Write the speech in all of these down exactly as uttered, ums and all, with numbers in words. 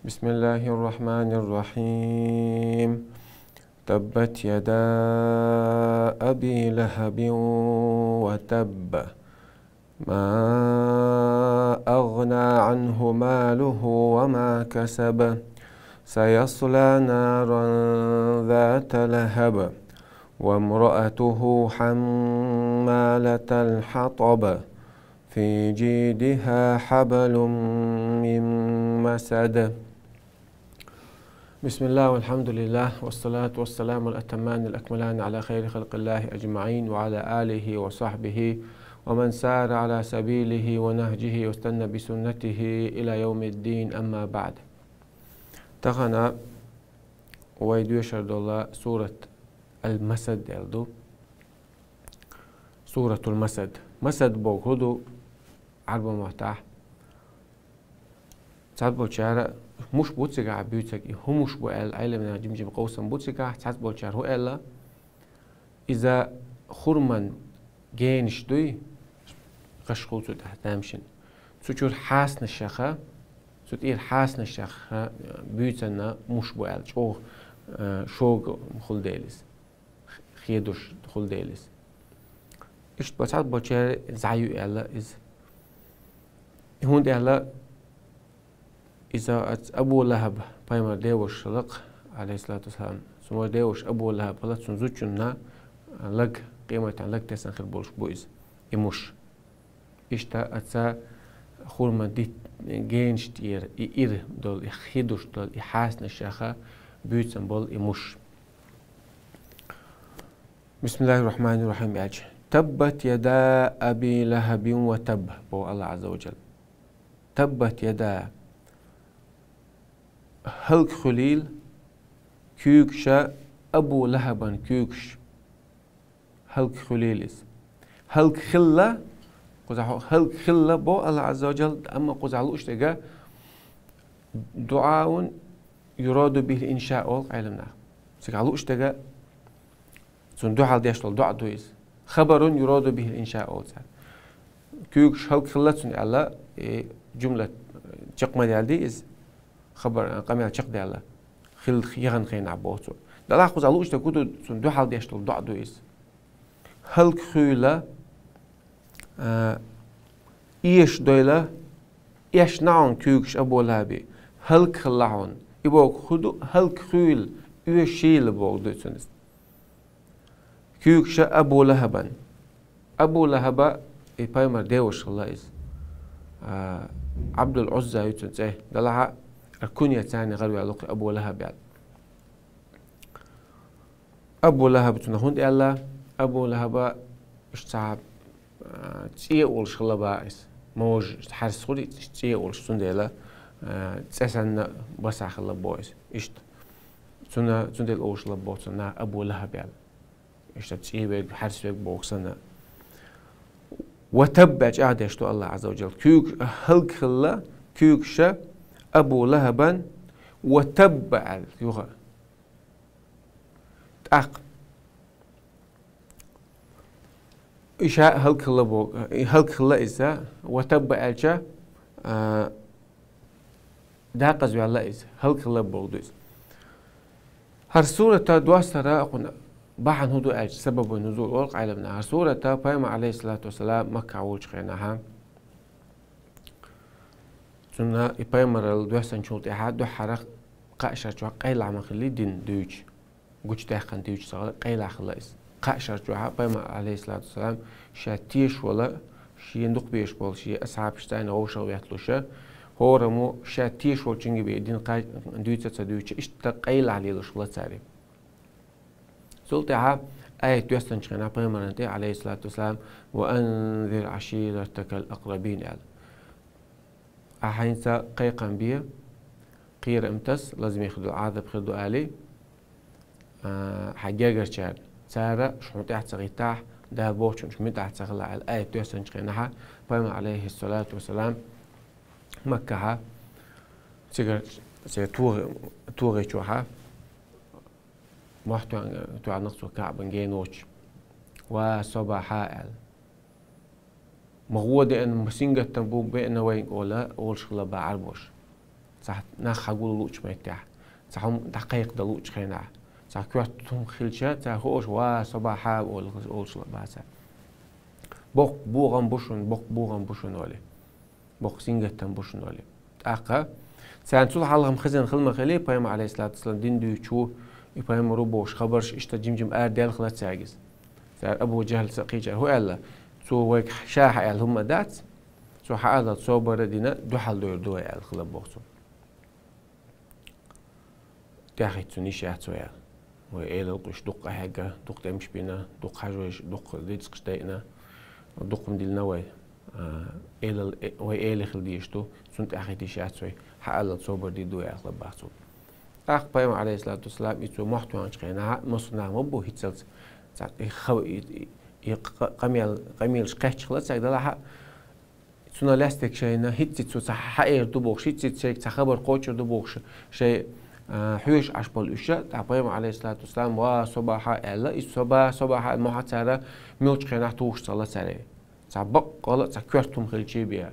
بسم الله الرحمن الرحيم. تبت يدا أبي لهب وتب. ما أغنى عنه ماله وما كسب. سيصلى نارا ذات لهب. وامرأته حمالة الحطب. في جيدها حبل من مسد. بسم الله والحمد لله والصلاة والسلام الأتمان الأكملان على خير خلق الله أجمعين وعلى آله وصحبه ومن سار على سبيله ونهجه واستنى بسنته إلى يوم الدين، أما بعد. Тахана вай доьшур дола сурат Аль-Масад аьлла ду. Суратуль-Масад. Масад бохург хӀун ду Ӏарбий маттахь? Цхьаболчара муш бу цигахь буьйцург, и хӀун муш бу аьлла, Ӏеламнаха жим-жим къовсам бу цигахь, цхьаболчара хӀун аьлла, иза хурман генаш дуй, кхаш хул цу тӀехь тамашийна. Цу чуьра хьаснашех, цу тӀера хьаснашех буьйцанна муш бу аьлла, чӀогӀа, э, шога хул дела иза. Хедуш хул дела иза. Иштта бо цхьаболчара зӀе ю аьлла иза. ХӀунда аьлла, иза аца Абу ЛахӀаб пайхамар деваш хилла-кх, Ӏалайхиссалату вассалам. Цуьнан деваш Абу ЛахӀаб хилла, цуьнан зудчунна лаг, къематан лаг тесна хир болуш бу иза, и муш. Иштта аца хурман дит-, генаш тӀера и ир долу, и хедуш долу, и хьаснашех буьйцан болу и муш. Бисмиллахир-рахманир-рахим аьлча. Таббат яда Аби ЛахӀабин ва табб, боху Аллах Ӏазза ва Джалла. Таббат яда. ХӀаллакьхуьлийла куьйгаш, Абу ЛахӀабан куьйгаш. ХӀаллакьхуьлийла иза. ХӀаллакьхилла, кхузахь хӀаллакьхилла боху Аллах Ӏазза ва Джалла, амма кхузахь лууш дерг дуӀаун юраду бихӀил иншаъ олу Ӏеламнаха. Цигахь лууш дерг цунна дуьхьал деш долу доӀа ду иза. Хабарун юраду бихӀил иншаъ олу цара. Куьйгаш хӀаллакьхилла цунна аьлла, и жумлат чекх ма даьлла ди иза. Хабар, къамел чекхдаьлла. Хилла яхана хенахь боху цо. Делахь кхузахь лууш дерг хӀун ду, цунна дуьхьал деш долу доӀа ду иза. ХӀаллакьхуьйла, а, эшадойла, эшна хьуна куьйгаш Абу ЛахӀаби, хӀаллакьхилла хьуна. И бохург хӀун ду, хӀаллакьхуьйла, оьшийла бохург ду цуьнан. Куьйгаш Абу ЛахӀабан. Абу ЛахӀаб и пайхамар деваш хилла иза. А, Ӏабдул Ӏузза ю цуьнан цӀе. Делахь а кунья царна гӀараваьлла-кх Абу ЛахӀаб аьлла. Абу ЛахӀаб цунах хӀунда аьлла? Абу ЛахӀаб иштта цхьа, а, цӀе олуш хилла боху иза. Ма вожа, иштта хьарс хуьлу, иштта цӀе олуш, цундела, а, цӀе санна басахь хилла боху иза. Иштта. Цуна-, цундела олуш хилла боху цунах Абу ЛахӀаб аьлла. Иштта цӀе верг, хьарс верг бохург санна. Ва табб аьлча а деш ду Аллах Ӏазза ва Джалла. Куьйгаш, хӀаллакьхилла куьйгаш Абу ЛахӀабан, ва табб аьлла юха. ТӀаккха и ша хӀаллакьхилла боху, и хӀаллакьхилла иза, ва табб аьлча, а, декъаза ваьлла иза, хӀаллакьхилла бохург ду иза. ХӀара сурат доссара кхуьнан бахьана хӀун ду аьлча, сабабу нузул олу Ӏеламнаха. ХӀара сурат пайхамар, Ӏалайхиссалату вассалам, Маккахь волчу хенахь, цунна и пайхамаралла доьссинчул тӀаьхьа дуьххьара кхаа шарчохь къайлаха ма хиллий дин дуьйцуш. Гучудаьккхина дуьйцуш ца хилла, къайлаха хилла иза. Кхаа шарчохь пайхамар, Ӏалайхиссалату вассалам, ша тешаш волу, шена дукха безаш болу шен асхьабашца цхьаьна вовшах ветталуш, хӀораммо ша тешаш волчуьнга бен дин кхай-, дуьйцуш а ца дуьйцуш, иштта къайлаха лелош хилла цара. Цул тӀаьхьа аят доьссинчу хенахь пайхамарна тӀе, Ӏалайхиссалату вассалам, «Ва анзир Ӏаширатакал акърабин», аьлла. Ахьа хӀинца кхайкхам бе, кхерам таса, лазаме хир ду, Ӏазап хир ду алий, а, хьайн гергарчарна. Цара шу хьуна тӀаьхьа ца хӀиттахь, Дала бохучунна шу муьтӀахь ца хилахь аьлла, аят доьссинчу хенахь, пайхамар, Ӏалайхиссалату вассалам, Маккахьа, цигара, цигара тогӀи-, тогӀи чохьа, мохь тоьхна, тоьхнарг цо КаӀбан гена воцуш. «Ва собахьа», аьлла. «Ма гӀо деана, ма сингаттам бу беана вайна», — ола, олуш хилла боху Ӏарбоша. Цхьа нах хьагуллучу меттехь, цхьа хӀума дӀакхайкхадалучу хенахь, цхьа коьрта хӀума хилча, цара хууш, ва, со бахьа олуш, олуш бацара. Боккха богӀам бу шуна, боккха богӀам бу шуна олий. Боккха сингаттам бу шуна олий. ТӀаккха царна цул хьалха-м хезна хила ма хилий, пайхамар, алейхиссалату вассалам, дин дуьйцуш ву, и пайхамар ву бохуш хабарш иштта жим-жим арадаьлла хилла цаьрга иза. Цара Абу Жахьл ца кхийчара хӀун аьлла? Цо вайга ша хьааьлла хӀума дац, цо хьааллал собар а дина, дуьхьал дойр ду вай аьлла хилла боху цо. ТӀаьхьа цунна йиш яц вай аьлла. Вай элал къуьш дукха къахьегна, дукха тӀемаш бина, дукха хьажойш, дукха дицкъаш дайина, дукха хӀума диллина вай. А, элал, э, вай эла хила дезаш ду, цунна тӀаьхьа йиш яц вай, хьааллал собар дийр ду вай аьлла хилла боху цо. ТӀаккха пайхамар, алейхиссалату вассалам, и цо мохь тоьхначу хенахь, массо а нах ма бу хӀинццалц, цхьа и ха-, и, и, и къ-, къамел-, къамелаш кхаьчча хилла цаьрга, делахь а, цунах лаьцна дерг шайна, хӀинццалц цо цхьа хьаэр ду бохуш, хӀинццалц шайга цхьа хабар кхочур ду бохуш, шайн, а, хьоьжуш Ӏаш болу уьш, тӀаккха пайхамар, алейхиссалату вассалам, ва, со бахьа аьлла, и со ба, со бахьа аьлла, мохь цара муьлххачу хенахь тухуш ца хилла цара. Цхьа баккъала а цхьа коьрта хӀума хилча бен,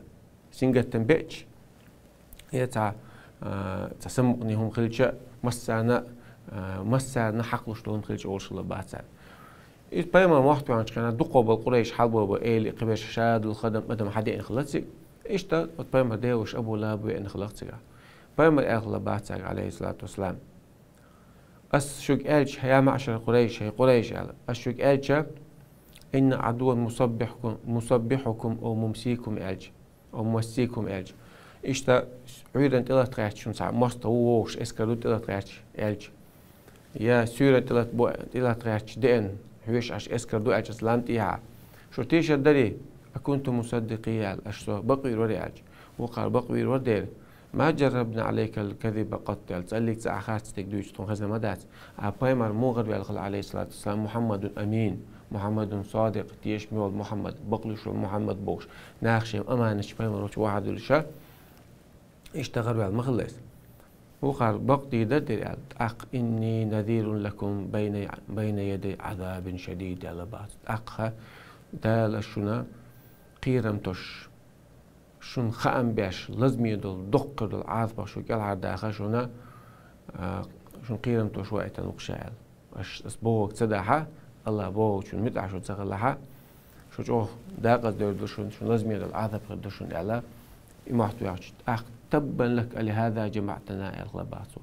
сингаттам беача, я цхьа, а, цхьа самукъане хӀума хилча, массарна, а, массарна хьакъ луш долу хӀума хилча олуш хилла бацара. Иза пайхамар мохь тоьхначу хенахь дукхахболу къурайш хьалабо бу, эли кхиберш шадолу хадам адам хьадеана хилла цига. Иштта оцу пайхамар деваша Абу ЛахӀаб веана хилла цига. Пайхамар аьлла хилла бацара, алейхиссалату вассалам: «Ас шуьга аьлча, я маъшар Къурайш, хӀей Къурайш, аьлла, ас шуьга аьлча, инна Ӏадувван мусаббихукум, мусаббихукум ав мумсикум аьлча, ав мумассикум аьлча». Иштта Ӏуьйранна тӀелатта гӀерташ шуна цхьа мостагӀа ву вогӀуш, эскар ду тӀелатта гӀерташ аьлча, я суьйранна тӀелатта бу-, тӀелатта гӀерташ деана, хьоьжуш Ӏаш эскар ду аьлча аса лам тӀехьа, шу тешар дарий? Акунтум мусаддикъи аьлла, аша со бакъвийр варий аьлча, вукхара бакъвийр вара дера. Ма джаррабна Ӏалайкал казиба къатту аьлла, цӀаллиг цхьа а харц дерг дуьйцу тхуна хезна ма дац. А пайхамар муха гӀараваьлла хилла, алейхиссалату вассалам, Мухьаммадун амин, Мухьаммадун садикъ, теша мел волу Мухьаммад, бакълуьйш волу Мухьаммад бохуш, наха шен аманатчу пайхамар волчу вахьа дуьллуш, иштта гӀараваьлла ма хилла иза. Вукхара бакъ дийр дара дера аьлла, тӀаккха: «Инни назирун лакум байна, байна ядай Ӏазабин шадид», аьлла бац. ТӀаккха Дала шуна кхерам тосуш, шуна хаам беш, лазаме долу, доккхар долу Ӏазапах шу кӀелхьардаха шуна, а, шуна кхерам тосуш ваийтина ву-кх ша аьлла. Аш ас бохург ца дахьа, Аллах бохучун муьтӀахь шу ца хилахь, шу чӀогӀа дакъаза дер ду шуна, шуна лазаме долу Ӏазап хир ду шуна аьлла, и мохь тоьхча, тӀаккха: «Таббан лака алихӀаза жамаӀтана», аьлла хилла бац цо.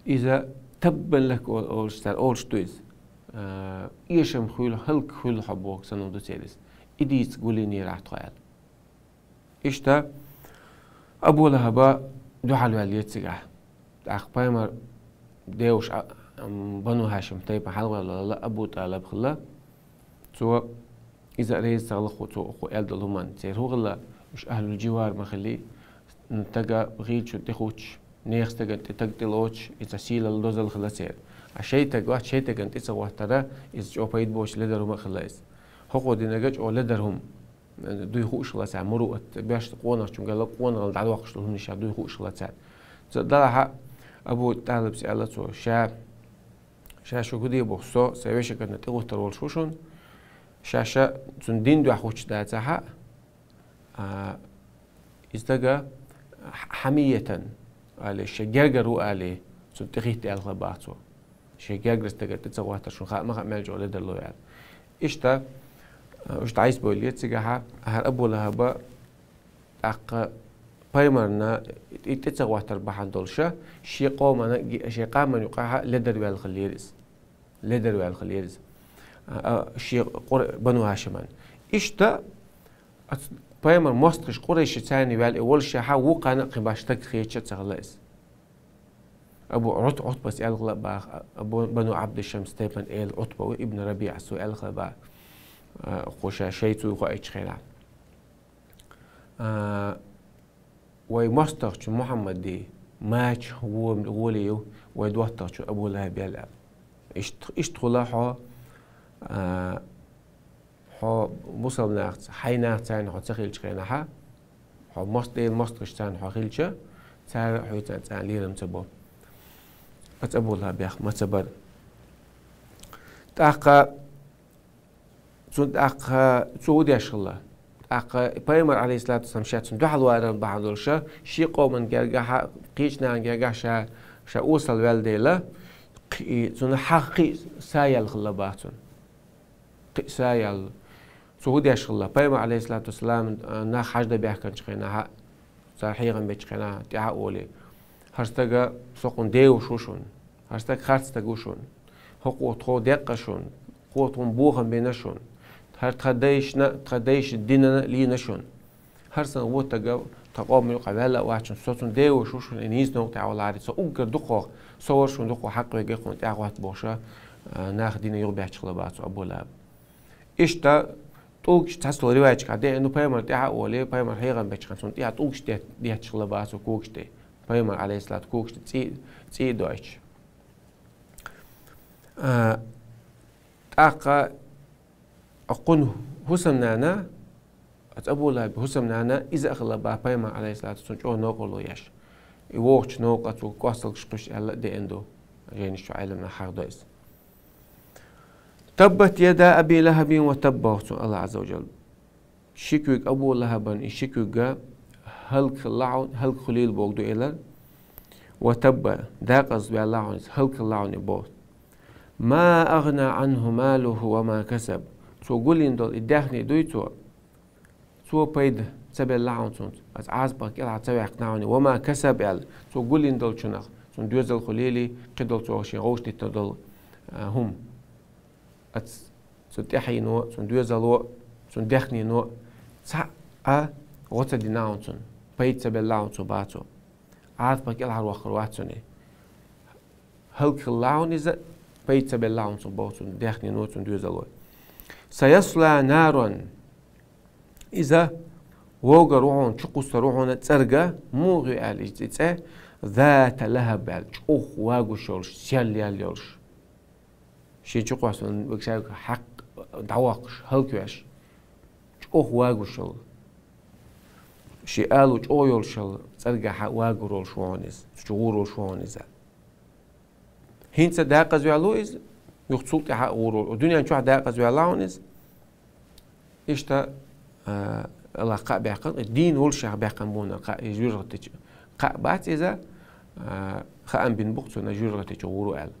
Иза «таббан лака» ол-, олуш цара олуш ду иза. А, эшам хуьлу, хӀаллак хуьлу хьо бохург санна ду церан иза. И дийца гулйинера ахь тхо аьлла. Иштта Абу ЛахӀаба дуьхьал ваьлла ецигахь. ТӀаккха пайхамар деваша, а, ам, Бану ХӀашим тайпана хьалаваьлла Абу ТӀалиб хилла. Цо иза а реза ца хилла, хӀу-, цо хӀу аьлла долу хӀуманна. Церан хӀун хилла, уьш ахьлул-живар ма хиллий, стага гӀийлачунна тӀе хӀуттуш, нехан стагана тӀе таг тӀе лоцуш, иза сийлалла дозалла хилла церан. А шайн таг вац, шайн стагана тӀе ца хӀоттара, иза чӀогӀа пайда боцуш ледара хӀума а хилла иза. ХӀокху динага чӀогӀа ледара хӀума дуй хууш хилла цара, муруъат, беш къонахчун гала къонахалла дӀадоккхуш долу хӀуманаш дуй хууш хилла цара. Цо далахьа, Абу ТӀалибас аьлла цо, ша, ша шу хӀу де боху, со сайн вешин стагана тӀе гӀуттур волуш ву шуна, ша, ша цунна дин дуьхьа хӀуттуш дацахьа, а, иза стага хьамиятан, али, шен гергара ву, али, цунна тӀехӀитта аьлла хилла бац цо. Шен гергара стагана тӀе ца хӀоттар шуна хаа ма хаьа мел чӀогӀа ледарло аьлла. Иштта, а, уьш дӀасабевлла цигахьа, ахьа Абу ЛахӀаба тӀаккха пайхамарна и тӀе ца хӀоттар бахьана долуша, шен къомана, шен къоман юкъахьа ледар ваьлла хиллера иза. Ледар ваьлла хиллера иза. А, а, шен къур-, Бану ХӀашиман. Иштта, ац-, пайхамар мостагӀаш къурайши царна ваьлла и волушехьа, вукхана а кхин баш стаг хеташ а ца хилла иза. Абу Ӏут-, Ӏутбас аьлла хилла баха, Абу, Бану Ӏабдишамс тайпан эла Ӏутба ву, ибн РабиӀа, цо аьлла хилла баха, а, кху ша шайца вуй хоуьйтуш хенахь. А, вай мостагӀчун Мухьаммади мача гӀо-, гӀоле ю вай доттагӀчун Абу ЛахӀаб аьлла. Ишт-, иштта хуьла хьо, а, хьо бусалба нахаца, хьайн нахаца царна хьо ца хилча хенахьа, хьо мост-, Делан мостагӀашца царна хьо хилча, цара а хьоьца царна лерам ца бо. Аца Абу ЛахӀабех ма ца бара. ТӀаккха Цунна тӀаккха цо хӀу деш хилла? ТӀаккха пайхамар, алейхиссалату вассалам, ша цунна дуьхьал варан бахьан долуш, шен къоман гергахьа, кхечу нахана гергахьа ша, ша осал ваьлла дела, кхи-, цунна хьагӀ кхин са яьлла хилла бац цунна. Кхин са яьлла. Цо хӀун деш хилла? Пайхамар, алейхиссалату вассалам, а, нах хьажда баьхканчу хенахьа, цара хьехам бечу хенахьа, тӀаьхьа олий: «ХӀара стага со кхунна деваш ву шуна. ХӀара стаг харц стаг ву шуна. ХӀокхо тхо деккъа шуна. Кхо тхуна бохам бина шуна. ХӀара тхан дайшна, тхан дайша динана лийна шуна. ХӀара сан ву стага тхан къоман юкъа ваьлла а вац шуна, со цунна деваш ву шуна, и нийса новкъа тӀехь валаре, со уггар дукхох, со вара шуна дукхох хьакъ вега кхунна тӀаьхьа гӀотта бохуша», а, нах дина юхабаьхкина хилла бац цу Абу ЛахӀаб. Иштта тӀулгаш цхьацца риваяташкахь деана, ну, пайхамар тӀаьхьа а олий, пайхамар хьехам бечу хенахь цунна тӀаьхьа тӀулгаш де-, детташ хилла бац цу когаш тӀе. Пайхамар, алейхиссалату, когаш тӀе цӀий, цӀий а дойтуш. А, тӀаккха кхунна хӀусамнана, оцу Абу ЛахӀабан хӀусамнана, иза а хилла бац пайхамар, алейхиссалату, цунна чӀогӀа новкъарло еш. И вогӀучу новкъа цо кӀоасталгаш кхуьссуш аьлла а деана ду. Жайнаш чу Ӏеламнаха хьахадо иза. «Таббат яда Аби ЛахӀабин ва табб», боху цо, Аллах Азза ва Жалла. Ши куьг Абу ЛахӀабан, и ши куьг хӀаллакьхилла хьуна, хӀаллакьхуьлийла бохург ду элар. «Ва табба», декъаза ваьлла хьуна иза, хӀаллакьхилла хьуна и боху. «Ма агӀна Ӏанху малуху ва ма касаб». Цо гулйина долу и даьхни дуй цо, цо пайда ца белла хьуна цунца, оцу Ӏазапах кӀелхьара ца ваьккхина хьуна, «ва ма касаб» аьлла, цо гулйина долчунах, цунна доьзал хуьлийла, кхидолу цо шен гӀовш диттина долу, а, хӀума. Оцу цу тӀаьхьено, цунна доьзало, цунна даьхнино цхьа а гӀо ца дина хьуна цунна, пайда ца белла хьуна цо боху цо. Ӏазапах кӀелхьарвоккхур вац цунна. ХӀаллакьхилла хьуна иза, пайда ца белла хьуна цунна боху цунна даьхнино, цунна доьзало. «Саясла наран». Иза вогур ву хьуна, чукхуссур ву хьуна цӀерга, муха ю аьлла иза цӀе, «зата лахӀаб» аьлла, чӀогӀа вагош йолуш, сел яьлла йолуш. Шен чукхоссина вегаш хьакъ дӀавоккхуш, хӀаллаквеш, чӀогӀа вагош йолу. Шен алу чӀогӀа йолуш йолу цӀергахьа вагош волуш ву хьуна иза, цу чу гӀур волуш ву хьуна иза. ХӀинца декъаза ваьлла ву иза, юха цул тӀаьхьа а гӀур волу. Дуьнен чохь декъаза ваьлла хьуна иза. Иштта, а, Аллах кхаъ баьккхина, дийна волушехь баьккхина бу хьуна кхаъ, и жуьжгӀатича. Кхаъ бац иза, а, хаам бина бу-кх цунна жуьжгӀатича гӀур ву аьлла.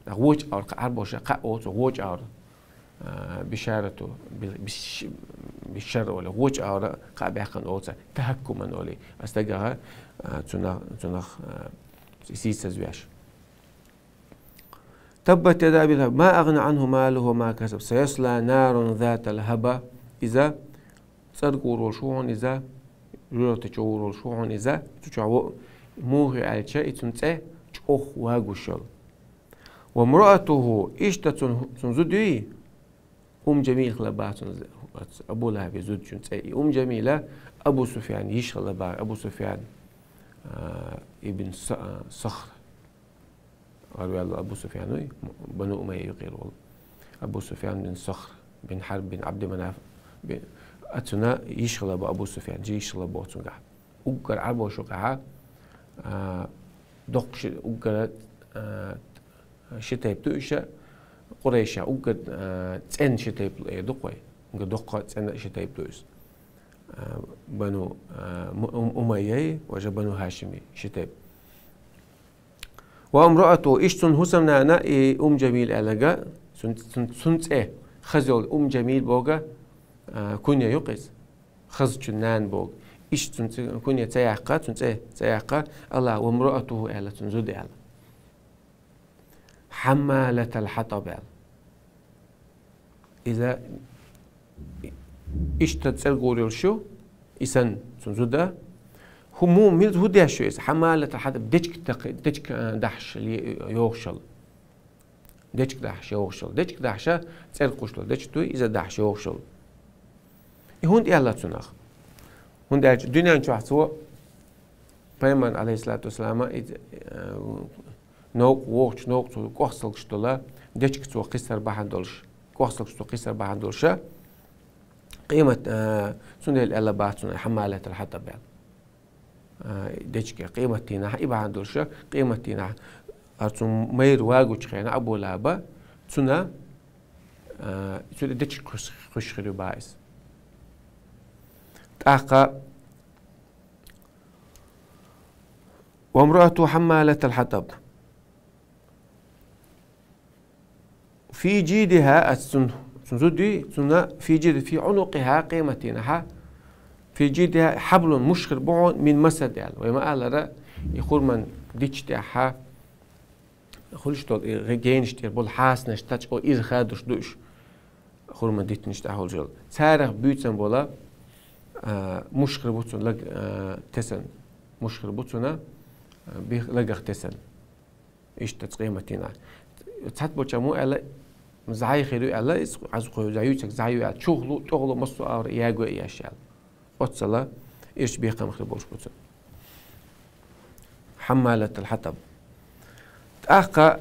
ТӀаккха вочу агӀор кхаъ хьарбоша, кхаъ олу цо, вочу агӀор, а, бишарату, би-, биш-, бишар олу, вочу агӀор кхаъ баьккхина олу цо, тахьаккуман олу. Ас дагара, а, цунах, цунах, а, сийсазвеш. «Таббат яда Аби ЛахӀаб, ма агӀна Ӏанху малуху ва ма касаб, саясла наран зата лахӀаб». Иза цӀерга гӀур волуш ву хьуна иза, жуьжгӀатича гӀур волуш ву хьуна иза, цу чохь ву, муха ю аьлча, и цунна цӀе чӀогӀа вагош йолу. «Ва мраатуху», иштта цун, цун зуда юй, Умму Жамил хилла бац цун, Абу ЛахӀабан зудчун цӀе. И Умму Жамила Абу Суфьянан йиша хилла бац, Абу Суфьян, а, ибн Са-, а, Сахр. ГӀарваьлла Абу Суфьян вуй, Бану Умайя юкъера волу. Абу Суфьян бин Сахр, бин Хьарб, бин Абди Манаф, бин, а цуьнан йиша хилла бу Абу Суфьян, жи йиша хилла бу цуьнгахь. Уггар Ӏарбошу къаьхьа, а, доккха ши-, уггара, а, ши тайпа ду иша, Къурайша, уггар, а, цӀена ши тайпа ду кхой. Уггар доккха цӀена ши тайпа ду иза. А, Бану, а, Ум-, Умайяй, важа Бану Хашими ши тайпа. «Ва мраатуху», иштта цун хӀусамнана и Умму Жамил аьлларг, цун, цун, цун цӀе хаза йолу Умму Жамил бохург, а, кунья ю-кх иза. Хазачун нана бохург. Иштта цун цӀе, кунья ца яккха, цун цӀе ца яккха, Аллах «ва мраатуху» аьлла, цун зуда аьлла. «Хьаммалатал хьатӀаб» аьлла. Иза иштта цӀерга гӀур йолуш ю, и санна цун зуда. ХӀу-, му-, мил-, хӀун деш ю иза? «Хьаммалатал хьатӀаб», дечка такхи-, дечка, а, дахьаш ле-, йогӀуш йолу. Дечка дахьаш йогӀуш йолу. Дечка дахьаш, цӀерга кхуьссуш долу дечка дуй, иза дахьаш йогӀуш йолу. И хӀунда аьлла цунах? ХӀунда аьлча дуьнен чохь цо, пайхамарна, алейхиссалату вассалама, и, э, новкъа, вогӀучу новкъа цо кӀоасталгаш долу дечка цо кхиссар бахьана долуш, кӀоасталгаш цо кхиссар бахьана долуша, къемат, э, цундела аьлла бац цунах «Хьаммалатал хьатӀаб» аьлла. А, дечка, къематдийнахь, и бахьана долуша, къематдийнахь, а, цу майра вагучу хенахь Абу ЛахӀаба, цуьнан, а, цуьнан дечка кхуьссуш хир ю боху иза. ТӀаккха: «وامرأته حمالة الحطب». «في جيدها», а цун, цун зуда, цунна, «في جيد», «في عنقها», къематдийнахьа, «في جيدها حبل», мушхир бу хьона, «من مسد», аьлла. Вай ма аллара, и хурман дитча тӀехьа, хуьлуш долу и гӀе-, генаш тӀера болу хьасанаш, тачкъо иза хадуш ду уьш, хурман диттанаш тӀехь хуьлуш йолу. Царах буьйцан бола, а, мушхир бу цунна лаг-, а, тесан. Мушхир бу цунна, а, бих-, лагах тесан. Иштта цу къематдийнахь. Цхьаъ болча мо аьлла, зӀай хир ю аьлла, иза, аз кхо зӀай ю, цхьа зӀай ю аьлла, чухлу, тӀехула массо а авра ягой еш аьлла. Оццала ирча бекхам хир болуш бу цунна. حمالة الحطب. ТӀаккха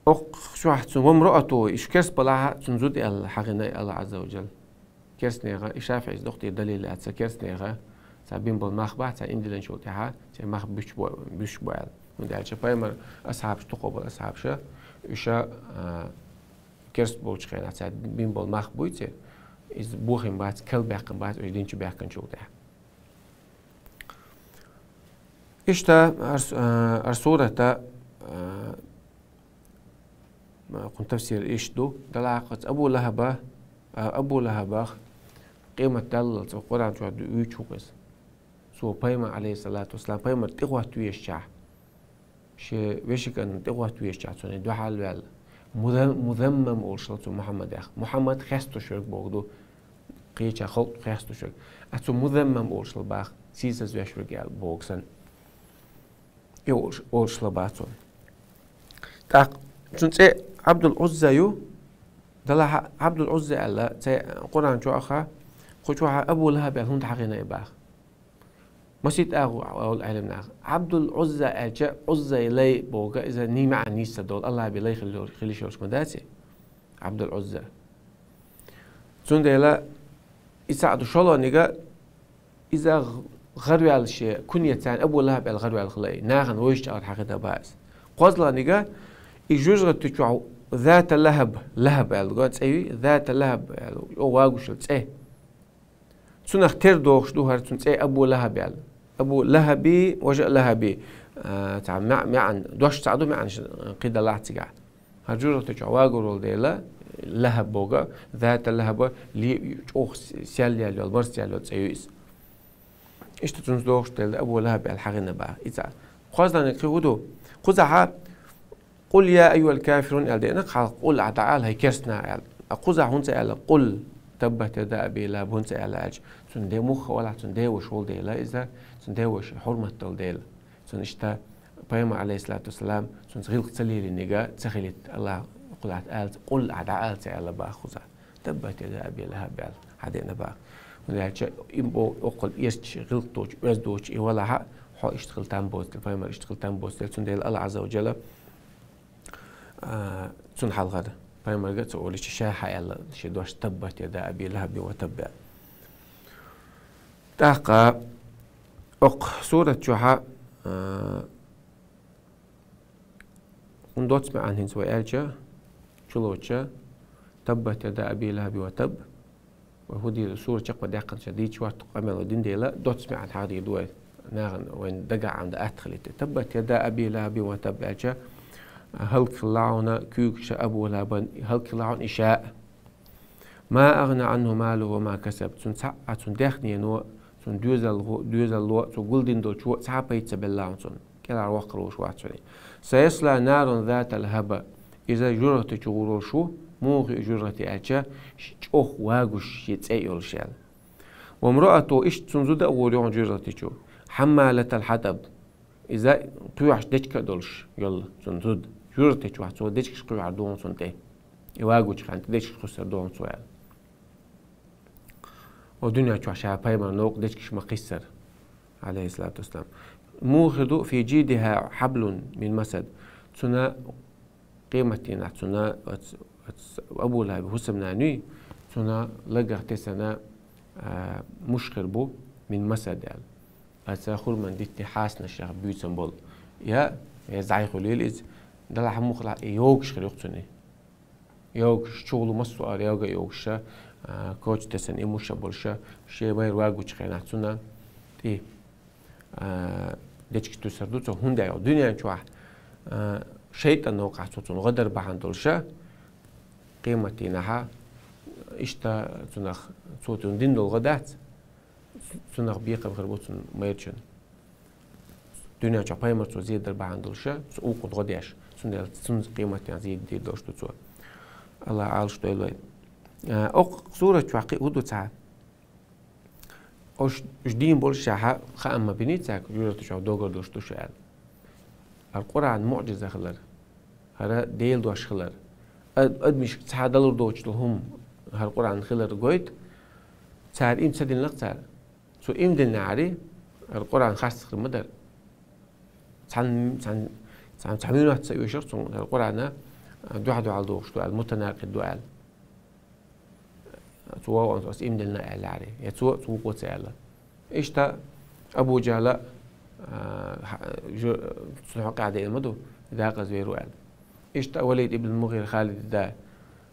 окху чохь цунна: «وامرأته», и шу керс балахьа, цунна зуда аьлла, хьахийна Аллах Азза ва Джалла. Керснеха, и ШафиӀис доккхий далил яц, цхьа керснеха, цхьа бина болу мах бахь, цхьа индиланчул тӀаьхьа, цхьа мах буьч бо-, буьш бу аьлла. ХӀунда аьлча пайхамар асхьабаш, тӀехула болу асхьабаша, уьша, а, керст болчу хенахь, цхьа бина болу мах буй церан, иза бохийна бац, кал баьккхина бац, уьш динчу баьккхинчул тӀаьхьа. Иштта ар-, а, ар сурата, а, кхун тафсир иштта ду. Далахь кхаца Абу Лахаба, а, Абу Лахабах къемат даллалц Къуръан чохь ду-, вуьйцуш ву иза. Цо пайхамар, алейхиссалату вассалам, пайхамар тӀехӀотта вешчахь, шен вешиканна тӀехӀотта вешчахь, цунна дуьхьал ваьлла. Музам-, музаммам олуш хилла цу Мухьаммадех. Мухьаммад хесташ верг бохург ду, кхеча халкъ хесташ верг. А цу музаммам олуш хилла баха, сийсаз веш верг аьлла бохург санна. И олуш, олуш хилла баха цунна. ТӀаккха цуьнан цӀе Абдул Узза ю, далахь Абдул Узза аьлла, цхьа Къуръан чохь а, кху чохь а Абу Лахаб аьлла хӀунда хьахийна и баха. Масийтта агӀо олу Ӏелам наха. Абдул Узза аьлча, Уззай лай бохург, иза ни маьӀна нийса долу, Аллахьан лай хила-, хилиш йолуш ма дац и? Абдул Узза. Цундела и цхьаъ ду шолгӀаниг, иза гӀ-, гӀараваьлла шен куньяца Абу Лахаб аьлла гӀараваьлла хилла и. Нахана вовшашца агӀор хьахийна баха иза. КхозлагӀаниг, и жожагӀати чохь Зата Лахаб, Лахаб аьлла го цӀе ю, Зата Лахаб аьлла, чӀогӀа вагуш йолу цӀе. Цунах тера дохуш ду хӀара цуьнан цӀе Абу Лахаб аьлла. Абу Лахаби, важа Лахаби, а, цхьа маьӀ-, маьӀна, дош цхьаъ ду, маьӀнаш кхидӀа лаьцна цигахь. ХӀара жожагӀати чохь вагор волу дела, Лахаб бохург, Зата Лахаба, ли-, чӀогӀа с-, сел яьлла йолу, марс яьлла йолу цӀе ю иза. Иштта цуьнца дохуш дела, Абу Лахаб аьлла хьахийна баха. И цхьаъ. КхозлагӀаниг кхин хӀун ду? Кхузахь «قل يا أيها الكافرون» аьлла деана, хьалха «къул» а дӀаала, хӀай керстанаш аьлла. А кхузахь хӀунда ца аьлла «قل تبت يدا أبي لهب», хӀунда ца аьлла аьлча, цуьнан де муха валахь, цуьнан деваша волу дела иза, цуьнан деваша хьурмат долу дела. Цуьнан иштта пайхамар, алейхиссалату вассалам, цуьнца гӀиллакх ца лелийнарг ца хилийта, Аллах кхузахь аьлла, «къул» а дӀаала ца аьлла баха кхузахь. «تبت يدا أبي لهب» аьлла хьадеана баха. ХӀунда аьлча, и бо-, оккхул эсча, гӀиллакх доцуш, оьзда доцуш и валахь, хьо иштта хила там боцу, пайхамар иштта хила там боцу, цундела Аллах Азза ва Джалла, а, цунна хьалхара пайхамарга а ца олийча, ша хьааьлла шен дош: «تبت يدا أبي لهب وتب». ТӀаккха окху сурат чохь, а, хӀун доцу маьӀна хӀинца вай аьлча, чулоцча: «تبت يدا أبي لهب وتب». Вай хӀун дийр, сура чекх ма даьккхина, ша дийцича хӀотта къамел дина дела, доцу маьӀна хьахдийр ду вай, нахана вайна дагахь Ӏамда атта хилийта. «تبت يدا أبي لهب وتب» аьлча, хӀаллакьхилла хьуна куьйгаш Абу Лахабан, хӀаллакьхилла хьуна и ша. «ما أغنى عنه ماله وما كسب». Цуьнан цхьаъ а, цуьнан даьхнино, цуьнан доьзал-, доьзало, цо гулдина долчо цхьа а пайда ца белла хьуна цунна. КӀелхьарваккхар волуш вац цуьнан. «سيصلى نارا ذات لهب». Иза жожагӀати чу гӀур волуш ву, муха и жожагӀати аьлча, ш-, чӀогӀа вагуш шен цӀе йолуш аьлла. «وامرأته», иштта цуьнан зуда а гӀур ю хьуна жожагӀати чу. «حمالة الحطب». Иза кхоьхьуш дечка а долуш йолу цуьнан зуда. ЖожагӀати чохь цо дечкаш кхоьхьур ду хьуна цунна тӀе. И вагучу хенахь дечкаш кхуьссур ду хьуна цо аьлла. О дуьнен чохь ша пайхамаран новкъа дечкаш ма кхиссара, алейхиссалату вассалам. Муха ду: «في جيدها حبل من مسد». Цуьнан къематдийнахь, цуьнан оц-, оц-, Абу Лахаби хӀусамнана юй, цуьнан лагах тесана, а, мушхир бу, «من مسد» аьлла. Аса хурман дитти хьасанашах буьйцан болу. Я, я зӀайхуьлийла иза, далахь муххалахь и йогуш хир ю-кх цуьнан. Йогуш, чухула массо а йога йогуша, а, коча тессан имуша болуша, шен майра вагучу хенахь цунна тӀе, а, дечиг туьсур ду цо, хӀунда аьлча дуьнен чохь, а, шайтӀан новкъахь цо цунна гӀо дар бахьана долуша, къематдийнахьа, иштта цунах, цо цунна дина долу гӀо дац, цунах бекхам хир бу цунна майрачун. Дуьнен чохь пайхамар цо зедар бахьана долуша, цу улкхунна гӀо деш, цундела цунна къематдийнахь зедар долуш ду цо. Аллах Ӏалаш дойла вай. А, окху сурат чохь кхин а хӀун ду цхьа? Ош, уьш дийна болушехь, хаам ма биний цаьрга, жуьжарта чохь догар долуш ду шу аьлла. ХӀара Къуръан муӀжиза хилар, хӀара Делан дош хилар, ад-, адамашка цхьа далур доцуш долу хӀума хӀара Къуръан хилар гойту, цара им ца динарх цара. Цо им динахьара, хӀара Къуръан харцахь хир ма дара. Цхьана, цхьана, цхьана, цхьана минот ца оьшура цунна, хӀара Къуръан, а, дуьхьал-дуьхьал догӀуш ду аьлла, мутанакъид ду аьлла. Цо вогӀу аса им дина аьллаьрий, я цо, цо вукхо ца аьлла. Иштта Абу Джала, а, хьа-, жу-, цунна хьокъехь деана ма ду, декъаза вер ву аьлла. Иштта Валид ибн Мугъира Халида да,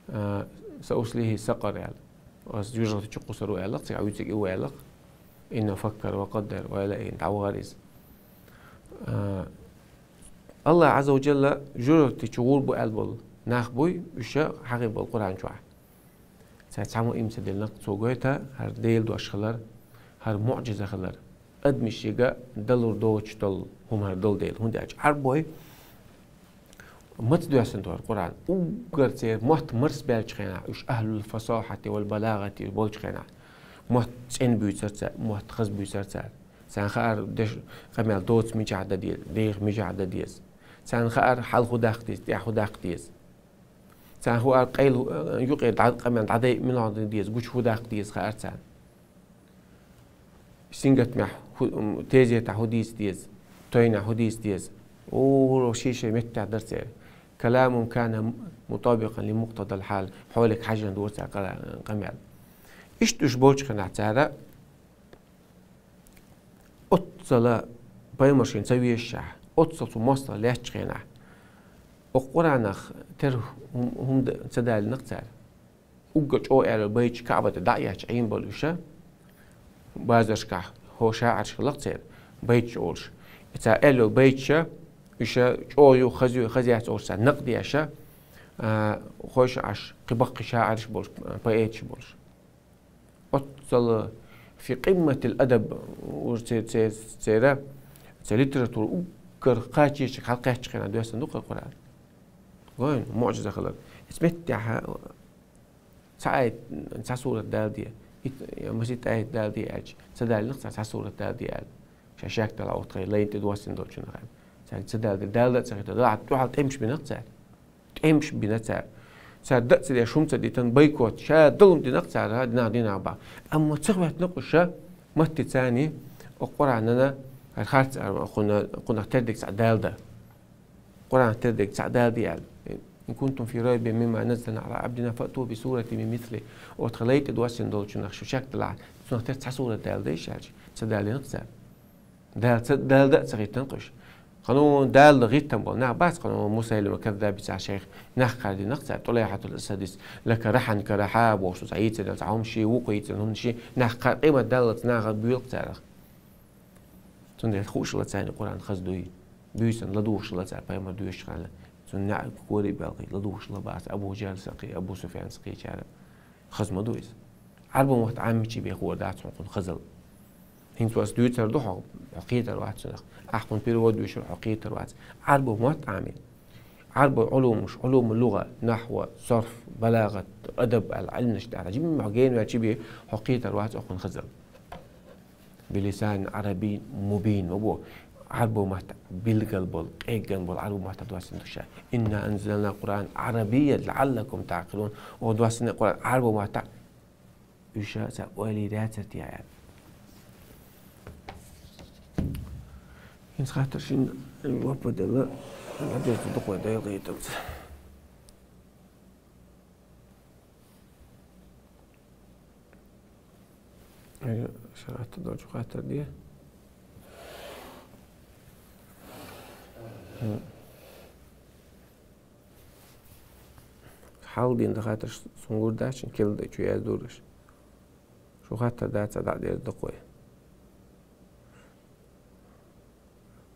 а, «Саъуслихи сакъар» аьлла. Аса жуьжарта чу кхуссур ву аьлла, цига вуьйцург и ву аьлла. «Иннаху факкара ва къаддар», ва ила ин дӀавахара иза. А, Аллах Ӏазза ва Джалла жуьжарта чу гӀур бу аьлла болу нах буй, уьш хьахийна болу Къуръан чохь. Цара цхьаммо им ца диллинарх цо гойту, хӀара Делан дош хилар, хӀара муӀжиза хилар. Адамашка далур доцуш долу хӀума хӀара долу дела. ХӀунда аьлча Ӏарбой маца доьссина ду хӀара Къуръан? Уггар церан мотт марсабаьллачу хенахь, уьш ахьлул фасахьати вал балагӀати болчу хенахь, мотт цӀена буьйцура цара, мотт хаза буьйцура цара. Царна хаьара деш къамел доцу мичахь дан деза, деха мичахь дан деза. Царна хаьара хьалха хӀун даккха деза, тӀаьхьа хӀун даккха деза. Царна хаьара къайла, э, юкъера дӀа-, къамел дӀадайа муьлха дан деза, гуча хӀун даккха деза хаьара царна. Сингаттамехь хӀу-, м, тезетахь хӀун дийца деза, тойнехь хӀун дийца деза. Ура, шен-шен меттехь дара церан. «Каламун кана мутабикъан ли мукътадал хьал». Хьоле хьаьжжина дора цара къа-, къамел. Иштта уьш болчу хенахь цара оццала пайхамар шена ца везачохь, оццала цу мостагӀа лаьттачу хенахь, окху Къуръанах тера хӀум-, хӀума д-, ца далийнарх цара. Уггар чӀогӀа аьлла йолу байташ Каъбата дӀа а ечу Ӏийна болу уьш, базаршкахь хӀо шаӀарш хилла-кх церан, байташ олуш. И цара аьлла йолу байташ, уьш чӀогӀа ю, хаза ю, хаза яц олуш цара накъ деш, а, хӀо шаӀарш, кхин баккхий шаӀарш болуш, поэташ болуш. Оццала фи къимматил адаб, уж це-, це-, церан, церан литература уггар кхачийчиг хьалакхаьчча хенахь доьссина ду-кх Къуръан. Вайн, муӀжиза хилар. Иза меттехь цхьа аят, цхьа сурат даладе, ит-, я масийтта аят даладе аьлча, ца далийнарх цара цхьа сурат даладе аьлла. Ша шек далахь, оцу тхайн лайна тӀе доссина долчунах аьлла. Цаьрга ца даладе, далла а ца хӀиттина, далахь дуьхьал тӀемаш бина-кх цара. ТӀемаш бина цара. Цара дан а ца деш, хӀума ца дитина, бойкот, ша далун дина-кх цара, динах, динах бан. Амма ца хӀоьттина-кх уьш, матти царний, окху Къуръанана, хӀара харц, кхунах, кхунах тера дерг цхьаъ даладан. Къуръанах тера дерг цхьаъ даладе аьлла. «Ин кунтум фи райбин мимма наззална Ӏала Ӏабдина фаъту би суратин мин мисли». Оцу тхайн лай тӀе доссина долчунах шу шек далахь, цунах тера цхьа сурат даладайша аьлча, ца далийнарх цара. Дала ца, Дала дан а ца хӀиттина-кх уьш. Кхана далла гӀиттина болу нах бац, кхана Мусайлима Каззабица шайх нах кхардина-кх цара, ТӀулайхьатул Асадис, «Лака рахьан ка рахьа», бохуш, цхьа йийцина, цхьа хӀума ши, вукхо йийцина хӀума ши, нах кхар-, къемат даллалц наха буьйлу-кх царах. Цундела хууш хилла царна Къуръан хаза дуй. Буьйсанна ладугӀуш хилла цара пайхамар доьшучу хенахь. Цунна неӀ кори а белхий, ладугӀуш хилла бац Абу Джахьл сакхий, Абу Суфьян сакхийчара. Хаза ма ду иза. Ӏарбо мотт Ӏамичи бен хуур дац хьуна кхунна хазалла. ХӀинца аса дуьйцур ду хьо, хьо кхетар вац цунах. Ахь кхунна перевод дуьйцур, хьо кхетар вац. Ӏарбо мотт Ӏамийна. Ӏарбо Ӏулумаш, Ӏулумул лугӀа, нахьва, сарф, балагӀат, адаб аьлла Ӏилманаш даьхьна. Жимма хьо гена ваьлчи бен хьо кхетар вац хьуна хазалла. «Билисанин Ӏарабиййин мубин», ма бу, Ӏарбо матта билггал болу, къегган болу Ӏарбо матта доссина ду ша. «Инна анзална Къуръанан Ӏарабиййан лаӀаллакум таӀкъилун». О, доссина Къуръан Ӏарбо матта, уьш ца ойла йийр яцара те аьлла. ХӀинца хаттар шина жоп делла, хӀадерца дукха вай дайла гӀайталца. Ша хаттар долчу хаттар де. Хьалха дийна хаттараш сона гур дац, шун кхелла чу яздора уж. Шо хаттар дац, дӀа а дер дакъой.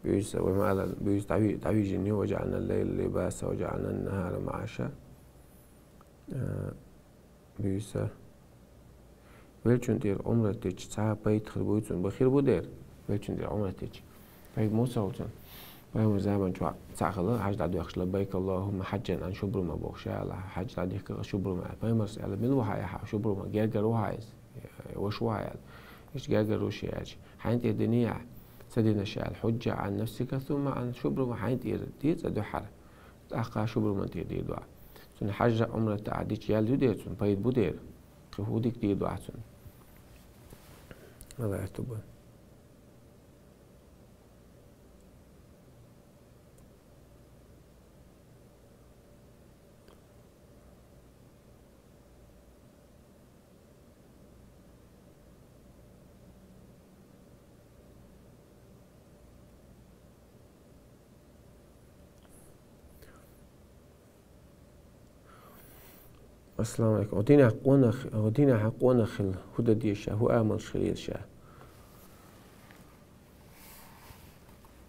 Буьйса, вай ма аллара, буьйса дӀави-, дӀавижина ю: «وجعلنا الليل لباسا وجعلنا النهار معاشا». Э, буьйса. Велчун тӀера Ӏумрат дича цхьа пайда хир буй цунна, ба хир бу дера, Велчун тӀера Ӏумрат дича. Пайда муса хул цунна? Пайхамар заман чохь цхьаъ хилла, хьаж дӀадоьхкаш: «لبيك اللهم حجا», аьнна, Шубрумах бохуш, ша аьлла, хьаж дӀадихкира Шубрумах аьлла. Пайхамарс аьлла: «Мила ву хьан яхьа, Шубрумах, гергара ву хьан иза, ваша ву хьан?» аьлла. Иштта гергара ву ша аьлча: «Хьайна тӀера дина яхьа, ца дина ша», аьлла. «حج عن نفسك ثم عن شبرمة», хьайна тӀера де цкъа дуьххьара, тӀаккха Шубрумана тӀера де дуьхьа. Цунна хьажа, Ӏумрат а дича ял ю дера цунна, пайда бу дера. Кхин хӀун дика де дуьхьа цунна? Аллах аьтту бан. Ассаламу алейкум. Гьо динехь къонах, гьо динехь къонах хила хӀун дан деза ша, хӀун амалш хила еза ша?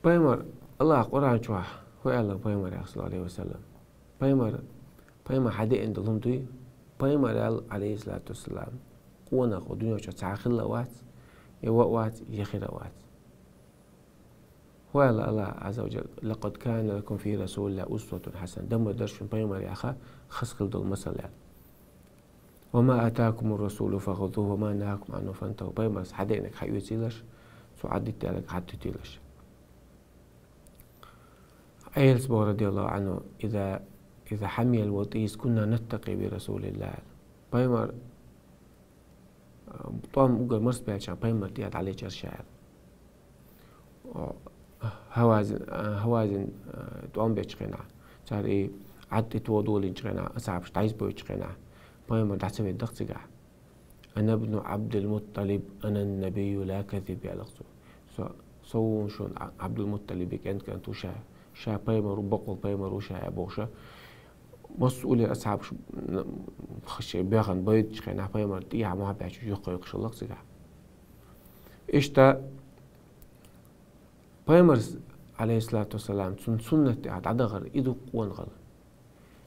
Пайхамар, Аллах Къуръан чохь хӀун аьлла пайхамарех, саллаллаху алейхи ва саллям? Пайхамар, пайхамар хьадеана долу хӀума дуй? Пайхамар аьлла, алейхиссалату вассалам, къонах хӀокху дуьнен чохь цхьа а хилла а вац, я ван а вац, я хир а вац. ХӀун аьлла Аллах Азза ва Джалла: «لقد كان لكم في رسول الله أسوة حسنة». Дан ма дара шуна пайхамарех хаза хила долу масал аьлла. «وما آتاكم الرسول فخذوه وما نهاكم عنه فانتهوا». Пайхамарс хьадеанарг хьаоьцуьйлаш, цо хьадиттаьлларг хьадитуьйлаш. Ӏелас боху, радияллаху Ӏанху: «إذا، إذا حمي الوطيس كنا نتقي برسول الله». Пайхамар, а, тӀом уггар марсбаьлча, пайхамар тӀе дӀалечара ша аьлла. О, Хьавазин, а, Хьавазин, а, тӀом бечу хенахь, цара и Ӏад тӀе тодолийначу хенахь, асхьабаш дӀайса бойтучу хенахь, пайхамар дӀа ца ведда-кх цигахь. «أنا ابن عبد المطلب، أنا النبي لا كذب», аьлла цо. Со, со ву шуна Ӏа-, Ӏабдулмутталибан кӀент-кӀант ву ша, ша пайхамар ву, бакъволу пайхамар ву ша, аьлла бохуш. Массо а уллера асхьабаш, м, шайн бехна бойтучу хенахь, пайхамар тӀехьа мохь баьчча юххе кхуьйсуш хилла-кх цигахь. Иштта пайхамарс, алейхиссалату вассалам, цуьнан суннат тӀехь дӀадахар, и ду къонахалла.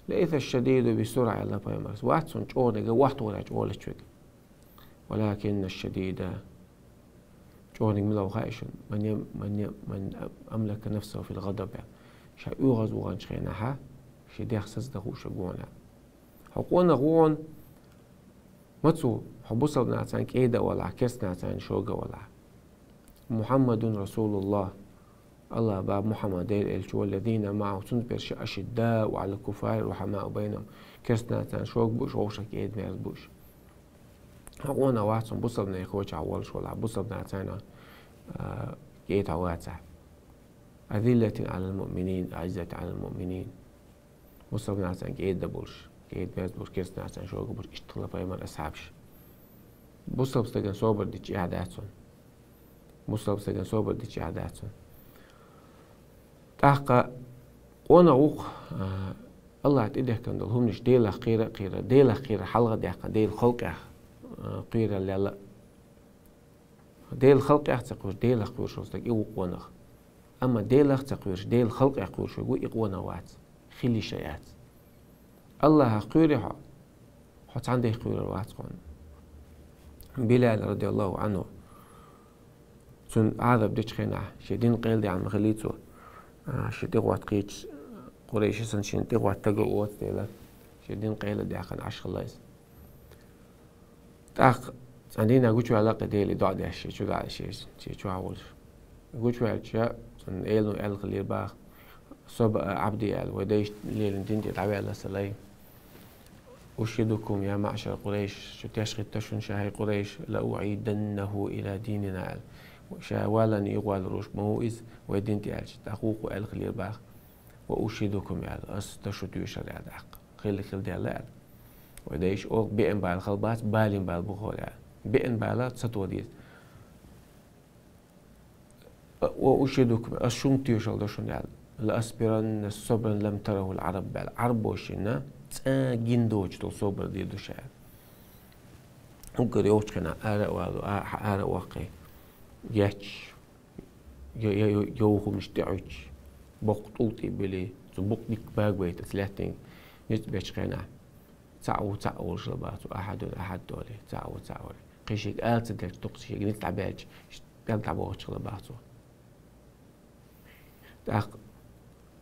«ليس الشديد بالصرعة», аьлла пайхамарс. Вац цунна чӀогӀаниг, вахтора чӀогӀа лечвиг. «ولكن الشديد», чӀогӀаниг мила ву хаьий шуна? «من يم-، من يم-، من أملك نفسه في الغضب», аьлла. Ша оьгӀаз ваханчу хенахь, шен дех сацадан хууш верг ву хьуна. Хьо къонах ву хьуна, ма цо, хьо бусалба нахана кӀеда а валахь, керста нахана шога а валахь. «محمد رسول الله». Аллах боху, Мухьаммад Делан элча ву, «والذين معه», цуьнца берш, «أشداء على الكفار رحماء بينهم». Керста нахана шога бу уьш, вовшах кӀеда-мерза бу уьш. Хьо къонах вац хьуна, бусалба нехан кочахь волуш валахь, бусалба нахана, а, кӀеда хьо вацахь. «أذلة على المؤمنين، أعزة على المؤمنين». Бусалба нахана кӀеда дан болуш, кӀеда-мерза болуш, керста нахана шога болуш, иштта хилла пайхамаран асхьабаш. Бусалба стагана собар дича эхь дац хьуна. Бусалба стагана собар дича эхь дац хьуна. ТӀаккха къонах ву-кх, а, Аллах тӀедехкина долу хӀуманаш Делах кхера а кхерар, Делах кхерар хьалха а даьккхина, Делан халкъех, а, кхерар лелла а. Делан халкъех ца кхоьруш, Делах кхоьруш волу стаг, и ву къонах. Амма Делах ца кхоьруш, Делан халкъех кхоьруш верг ву, и къонах вац, хила йиш а яц. Аллахах кхоьрий хьо, хьо цхьана дех кхоьрур вац хьуна. Билал, радияллаху Ӏанху, цунна Ӏазап дечу хенахь, шен дин къайладаьхна ма хиллий цо, а, шен тӀехӀотта кхечу, къурайши санна шен тӀехӀотта стага оцу дела, шен дин къайладаьккхина Ӏаш хилла иза. ТӀаккха цхьана дийнахь гучуваьлла-кх Деле доӀа деш, шен чу дӀа-, шен, шен чохь волуш. Гучуваьлча, цунна элано аьлла хиллера боху: «Саба а, Ӏабди», аьлла, «вай дайша лелийна дин тӀе дӀаваьлла сан лай. أشهدكم يا معشر قريش», шу тешхийтта шуна ша, хӀай Къурайш, «لأعيدنه إلى ديننا», аьлла. Ша валлалц йохаваллалуш ма ву иза вай дин тӀе, аьлча, тӀаккха вукхо аьлла хиллера боху: «وأشهدكم», аьлла, «ас дан шу тоьшалла», аьлла, тӀаккха. Хилла хила даьлла аьлла. Вай дайша оха беана бала хила бац, балийна бала бу хӀара аьлла. Беана бала сацо деза. «وأشهدكم», ас шуна тоьшалла до шуна аьлла. «لأصبرن صبرا لم تره العرب», аьлла. Ӏарбоша шина цӀа гин доцуш долу собар дийр ду ша. Уггар йолчу хенахь ара а валу, а-, ара а ваккхий, гечдеш, я, я, я, йовхамаш тӀеӀуьттуш, боккха тӀулг тӀе а биллий, цу букъ дика багабайта аса лаьттина ницкъ бечу хенахь, цхьаъ ву, цхьаъ волуш хила бац цо, ахьад ву, ахьад долий, цхьаъ ву, цхьаъ волий. Кхин шега ала ца дерг, дукха шега ницкъ дӀабаьлча, кӀел дӀабохуш хила бац цо. ТӀаккха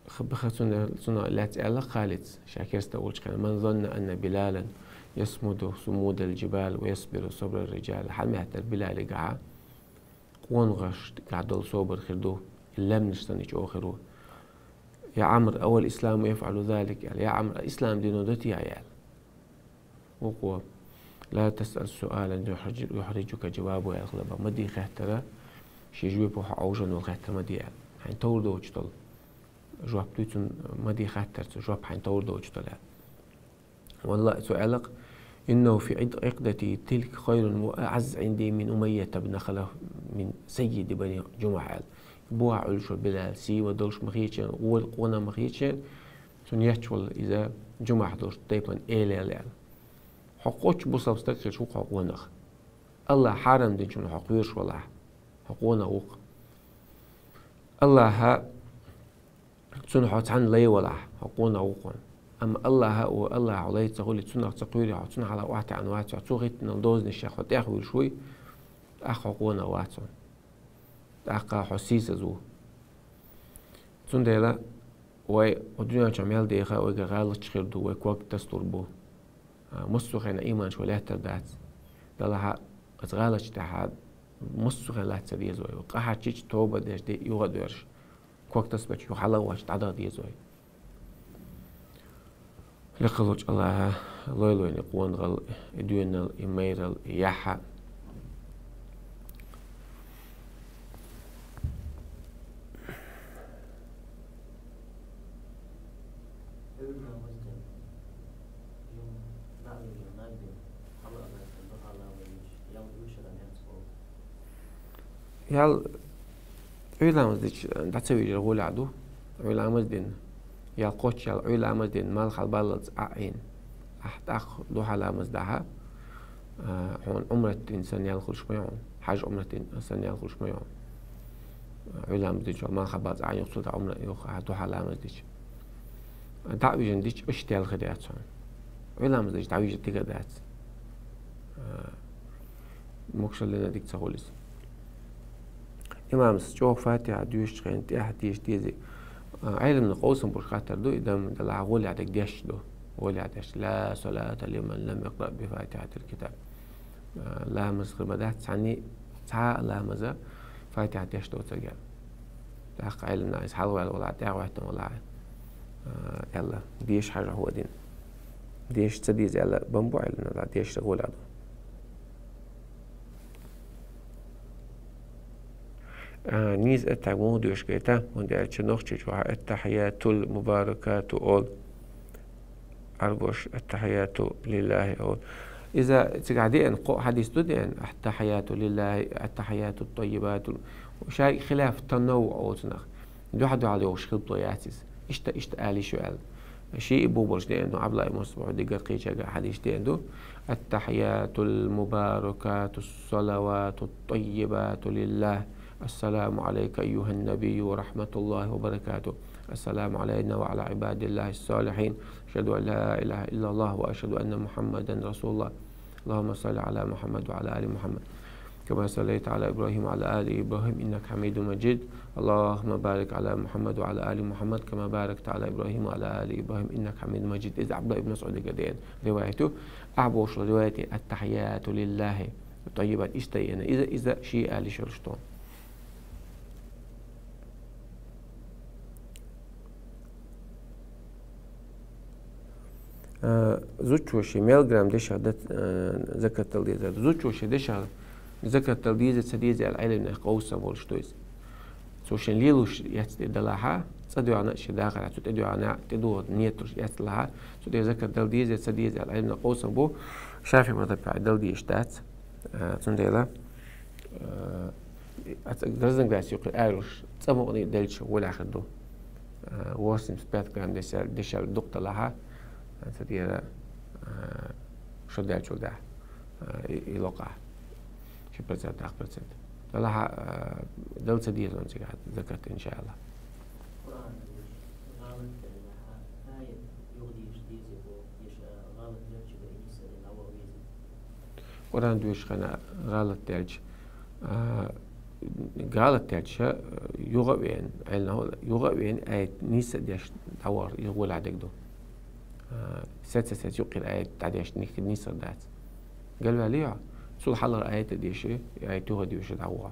х-, баха цунна, цунах лаьцна аьлла Халида, ша керста волчу хенахь: «Ман занна анна Билалан ясмуду сумудал жибал ва ясбиру сабрар риджал». Хьан меттара Билалигахьа къонахашкахь долу собар хир ду, и лаьмнаш санна чӀогӀа хир ву. «Я Ӏамр, авал исламу яфӀалу залик?» аьлла. «Я Ӏамр, ислам дино до те?» аьлла. Вукхо: «Ла тасъал суалан юхрижу-, юхрижука жавабу», аьлла хила бан. Ма де хаттар, шен жоьпе хьо Ӏовжан волу хаттар ма де аьлла. Хьайна товр доцуш долу жоп дуьйцун ма де хаттар, цу жоп хьайна товр доцуш долу аьлла. Валла, цо аьлла-кх: «Иннаху фи ид-, икъдати тилк хайрун ва аъазз инди мин Умайята бин Халаф мин саййиди бани Жумахь», аьлла. Бохьа Ӏуьллуш ву Билал, сий ма долуш ма хеташ, гӀоли къонах ма хеташ, цунна етташ волу иза Жумахь долуш тайпана элаьлла аьлла. Хьо кхоччуш бусалба стаг хилча ву-кх хьо къонах. АллахӀа хьарам динчунна хьо кхоьруш валахь, хьо къонах ву-кх. АллахӀа цунна хьо цхьаьна лай валахь, хьо къонах ву-кх. Амма АллахӀа а, АллахӀа хьо лай ца хуьлий, цунах ца кхоьрий хьо, цунна хьалха охьатаьӀна вац хьо, цо хӀиттинал дозанашех хьо тӀехвуьйлуш вуй, тӀаккха хьо къонах вац хьуна. ТӀаккха хьо сийсаза ву. Цундела вай кху дуьнен чохь мел деха, вайгара гӀалаташ хир ду, вай ког тасалур бу. А, массо а хенахь ийманаш вай лаьттар дац. Делахь а, оцу гӀалаташ тӀехь массо а хенахь латта ца деза вай. Къахьоьгучу тоба деш, де юха а доьрзуш, ког тасабелча юха хьала а воьдуш дӀадаха деза вай. Лекха волчу АллахӀа лойла вайна и къонахалла, и доьналла, и майралла, и яххьа. Ял Ӏуьйламаз дича дӀа ца вижар гӀолехь ду, Ӏуьйламаз дина. Ял кхоччу ял Ӏуьйламаз дина, малх хьалабаллалц Ӏа а Ӏийна. Ахь тӀаккха духьаламаз дахьа, а, хьуна Ӏумрат дина санна ял хуьлуш ма ю хьуна, хьаж Ӏумрат дина санна ял хуьлуш ма ю хьуна. Ӏуьйламаз динчул малх хьалабаллалц Ӏа юха цул тӀаьхьа Ӏумра, юха ахь духьаламаз дича. ДӀа а вижина дича, иштта ял хир яц хьуна. Ӏуьйламаз дича дӀавижар дика дац. А, могушаллина дика ца хуьлу иза. Имамас чӀогӀа Фатихьа доьшучу хенахь тӀаьхьа деша дезий? А, Ӏеламнах къовсам болуш хаттар ду, и дам делахь гӀолехь дерг деш ду. ГӀолехь деш: «Ла салата лиман лам якъраъ би фатихьатил китаб». А, ламаз хир ма дац цхьанний, цхьа а ламаза Фатихьа деш доцург. ТӀаккха Ӏеламнах иза хьалаваьлла валахь, тӀаьхьаваьттина валахь, а, аьлла, деша хьажа хӀу а дина. Деша ца деза аьлла, бан бу Ӏеламнах, дешара гӀолехь ду. А, нийса аттахьят муха доьшу гайта, хӀунда аьлча нохчийчохь аттахьятул мубаракату олу. Ӏарбоша аттахьяту лиллахи олу. Иза цигахь деана, кхо хьадис ду деана: аттахьяту лиллахи, аттахьяту таййибату. Шайга хилаф танаввуъ олу цунах. Дуьхьа-дуьхьал йогӀуш хилпало яц иза. Иштта, иштта ала йиш ю аьлла. Шиъ а бу болуш деана ду, Ӏабдулла ибн МасӀуд дигар кхечаьрга хьадис деана ду. Аттахьятул мубаракату салавату таййибату лиллах. Ассаламу алайка айюхан набийю ва рахматуллахи ва баракатух. Ассаламу алайна ва ала ибадиллахи салихин. Ашхаду ан ла илаха иллаллах ва ашхаду анна Мухаммадан расулуллах. اللهم صل على محمد وعلى آل محمد كما صليت على إبراهيم وعلى آل إبراهيم إنك حميد مجيد. اللهم بارك على محمد وعلى آل محمد كما باركت على إبراهيم وعلى آل إبراهيم إنك حميد مجيد. Иза Ӏабдулла ибн МасӀудагара деана риваят ю. Ахьа бохуш долу риваят: аттахьяту лиллахи, таййибат, иштта деана. Иза, иза шиъ ала йиш йолуш ду. А, зудчо шен мел грамм дешах дац, а, закат дала дезар. Зудчо шен дешах закат дала деза, ца деза аьлла, Ӏеламнех къовсам болуш ду иза. Цо шен лелош эцна тӀе далахьа, цӀа доьгӀна а шен дахарехь, цу тӀе доьгӀна, тӀедогӀу нийят долуш эцна лахьа, цу тӀе закат дала деза, ца деза аьлла, Ӏеламнех къовсам бу. ШафиӀи мазхӀабехь дала дезаш дац. А, цундела, а, разногласие юкъе аьллуш, цӀа мукъане а делча, гӀолехь хир ду. А, восемьдесят пять грамм дешал, дешал дукха далахьа, Ца дера, а, шо даьлчул дехьа, а, и, и локъахь. Ши процент, ах процент. Далахьа, а, дала ца деза ван цигахь закат, иншааллах. Къуръан доьшуш гӀалат даьлча, аят юха дешаш дезий боху, я ша гӀалат даьлча, и нисса дӀаваха везий? Къуръан доьшуш хенахь гӀалат даьлча, а, гӀалат даьлча, юха а веана, Ӏелнахула, юха а веана, аят нисса деш дӀавахар, иза гӀолехь дерг ду. А, сеца-сеца юккъера аят дӀадеш нис-, нисса дац. Галваьлла хьо, цул хьалхара аят а деши, аят юха а доьши дӀаваха.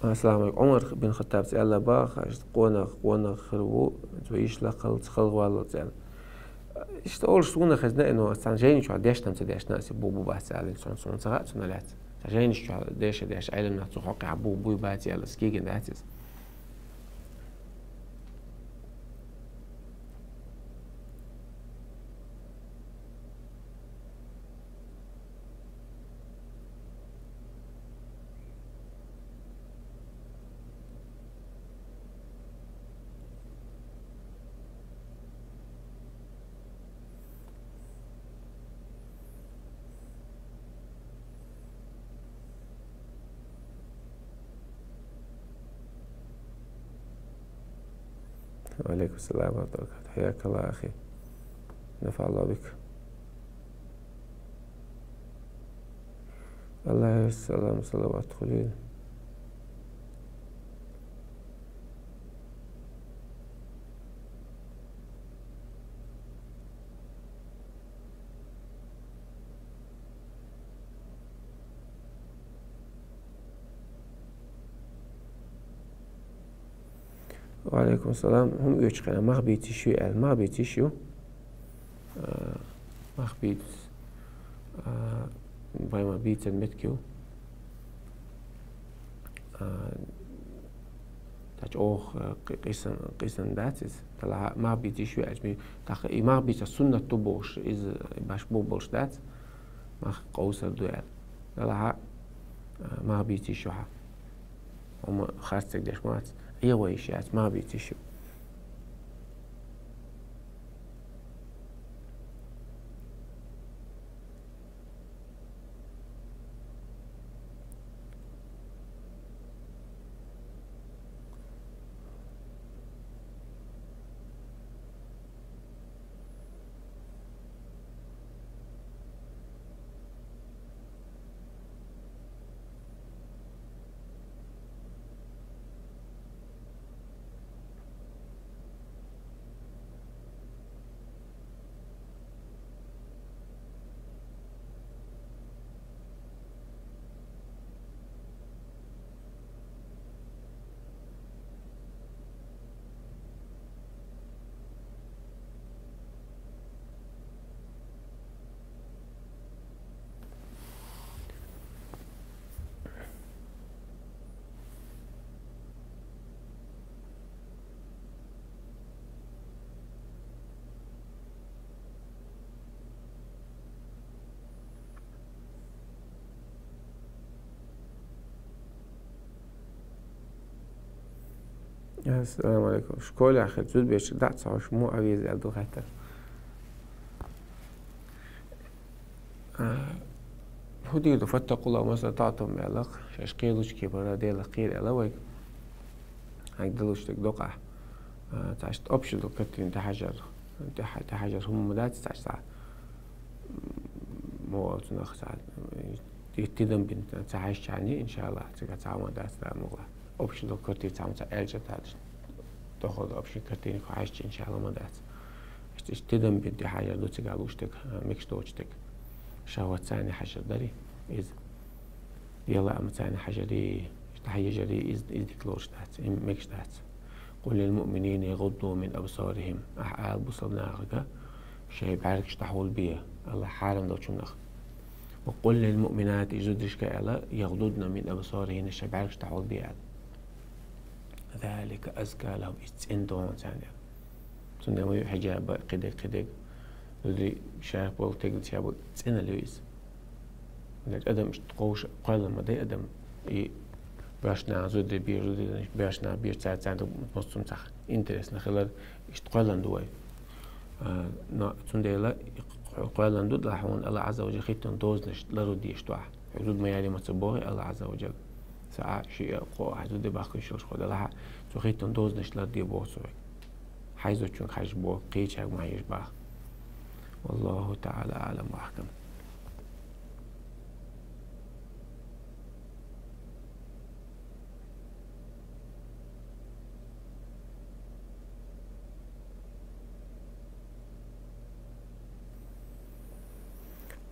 Ассаламу алейкум. Ӏумар бин Хаттабца аьлла боху, иштта къонах, къонах хир ву, цо йиш лакхалц халхаваллалц аьлла. Иштта олуш суна хезна, но цхьана жайни чохь дешна ца дешна, аса бу-бу бац аьлла, цунна, цунна ца хаьа, цунна лаьцна. Цхьана жайни чохь дешна деш, Ӏелам нах цу хьокъехь бу-буй бац аьлла, аса кегина дац иза. وعليكم السلام ورحمة الله وبركاته. حياك الله أخي. نفع الله بك. الله السلام، صلوات خليل. وعليكم السلام. هم يوش خير. مخبيتي شو قال؟ مخبيتي شو؟ А, мах бийц, а, вай ма бийцан меттиг ю. А, тахьча оха, а, къи-, къийсан, къийсан дац иза. Далахьа мах бийц йиш ю аьлча, ми-, тахха и мах бийца суннат ду бохуш, иза баш бу болуш дац. Мах къовсар ду аьлла. Далахьа, а, мах бийц йиш ю хьан. Хьума харцдерг деш ма вац, Ӏехо йиш яц, мах бийц йиш ю. Ассаламу алейкум. Школехь хила зудаберчиг дӀа а ца хьош, муха Ӏан веза аьлла ду хаттар. А, хӀун дийр ду, фаттакъуллахӀ мастатаӀтум аьлла, шаьш кхелучу кепара Делах кхера аьлла вайга. Хьайга далуш дерг докъахь. А, цхьаьш общий долу картина тӀехьажар, тӀехьа-, тӀехьажар хӀума ма дац, цхьаьш цхьа, м, мо оцунах цхьа, ти-, тидам бина ца хьаьжча, иншаллахӀ, цига цхьа хӀума дац, да, мугӀа. Общий долу картина цхьа хӀума ца аьлча, тадаш. Дохула общий картина хьаьжча, иншаллахӀ, ма дац. Иштта тидам бина тӀехьажар ду цига луш дерг, а, мегаш доцу дерг. Шахват царна хьажар дарий иза. Яла амма царна хьажарий, иштта хьежарий, иза, иза дика лоруш дац, им мегаш дац. «Къул лил муъминина ягъудду мин абсарихим». Ахьа ала бусалба нахага, шайн бӀаьргаш дӀахьулбе, Аллахь хьарам долчунах. «Ва къул лил муъминати», и зудашка аьлла, «ягъдудна мин абсарихинна», шайн бӀаьргаш дӀахьулбе аьлла. «Залика азка лахум», иза цӀена ду хьуна царна аьлла. Цундела ма ю хьиджаба, кхидерг, кхидерг. Зударий шайх болу тегла ша бу цӀена ле иза. Дерг адам иштта кховша кхоьллан ма дай адам. И боьршна зударий бер, зударий боьршна бер, цара царна массум цхьа интересно хилар, иштта кхоьллан ду вай. А, но цундела кхоьллан ду, делахь хьуна Аллах Азза ва Джалла хӀиттина дозанаш лару деш ду ахь. Хьо зуда ма яли ма ца боху Аллах Азза ва Джалла. Са а, ши а, кхо а, хьайн зуда бахкаш йолуш хьо делахь, цо хӀиттина дозанаш ларде боху цо вайга. Хьайзочунга хьажа боху, кхечаьрга ма хьежа боху. Валлаху та'ала а'лам ва ахкам.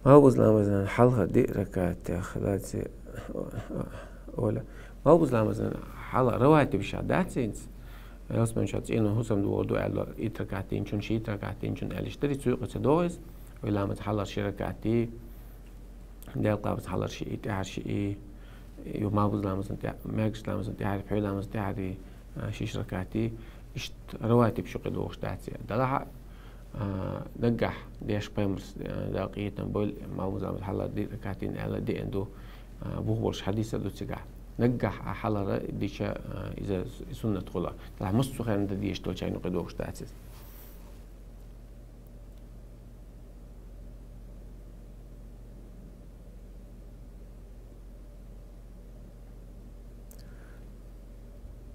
Малхбуза ламазан хьалхара диъ ракаъат дац, ола. Малхбуза ламазан хьалха раватиб ша дац хӀинца. Ялсамани ша цӀенон хӀусам догӀур ду аьлла, итт ракаъат динчун, шийтта ракаъат динчун аьлла иштта дарий, цу юкъа ца догӀу иза. Вай ламаз хьалхара ши ракаъат ди, Делкъа ламаз хьалхара шиъ, тӀаьхьара шиъ, ю малхбуза ламазан тӀе-, маьркӀажа ламазан тӀаьхьара, пхьоь ламазан тӀаьхьара, а, шиш ракаъат ди, иштта раватиб шу кхидогӀуш дац. Делахь а, а, наггахь деш пайхамарс, а, Дала къинхетам бойла, малхбуза ламаз хьалхара диъ ракаъат дина аьлла деана ду, а, бух болуш хьадис а ду цигахь. Наггахь а хьалхара дича, а, иза суннат хуьлу. Делахь массо а хенахь дан дезаш долчарна юкъа кхидогӀуш дац иза.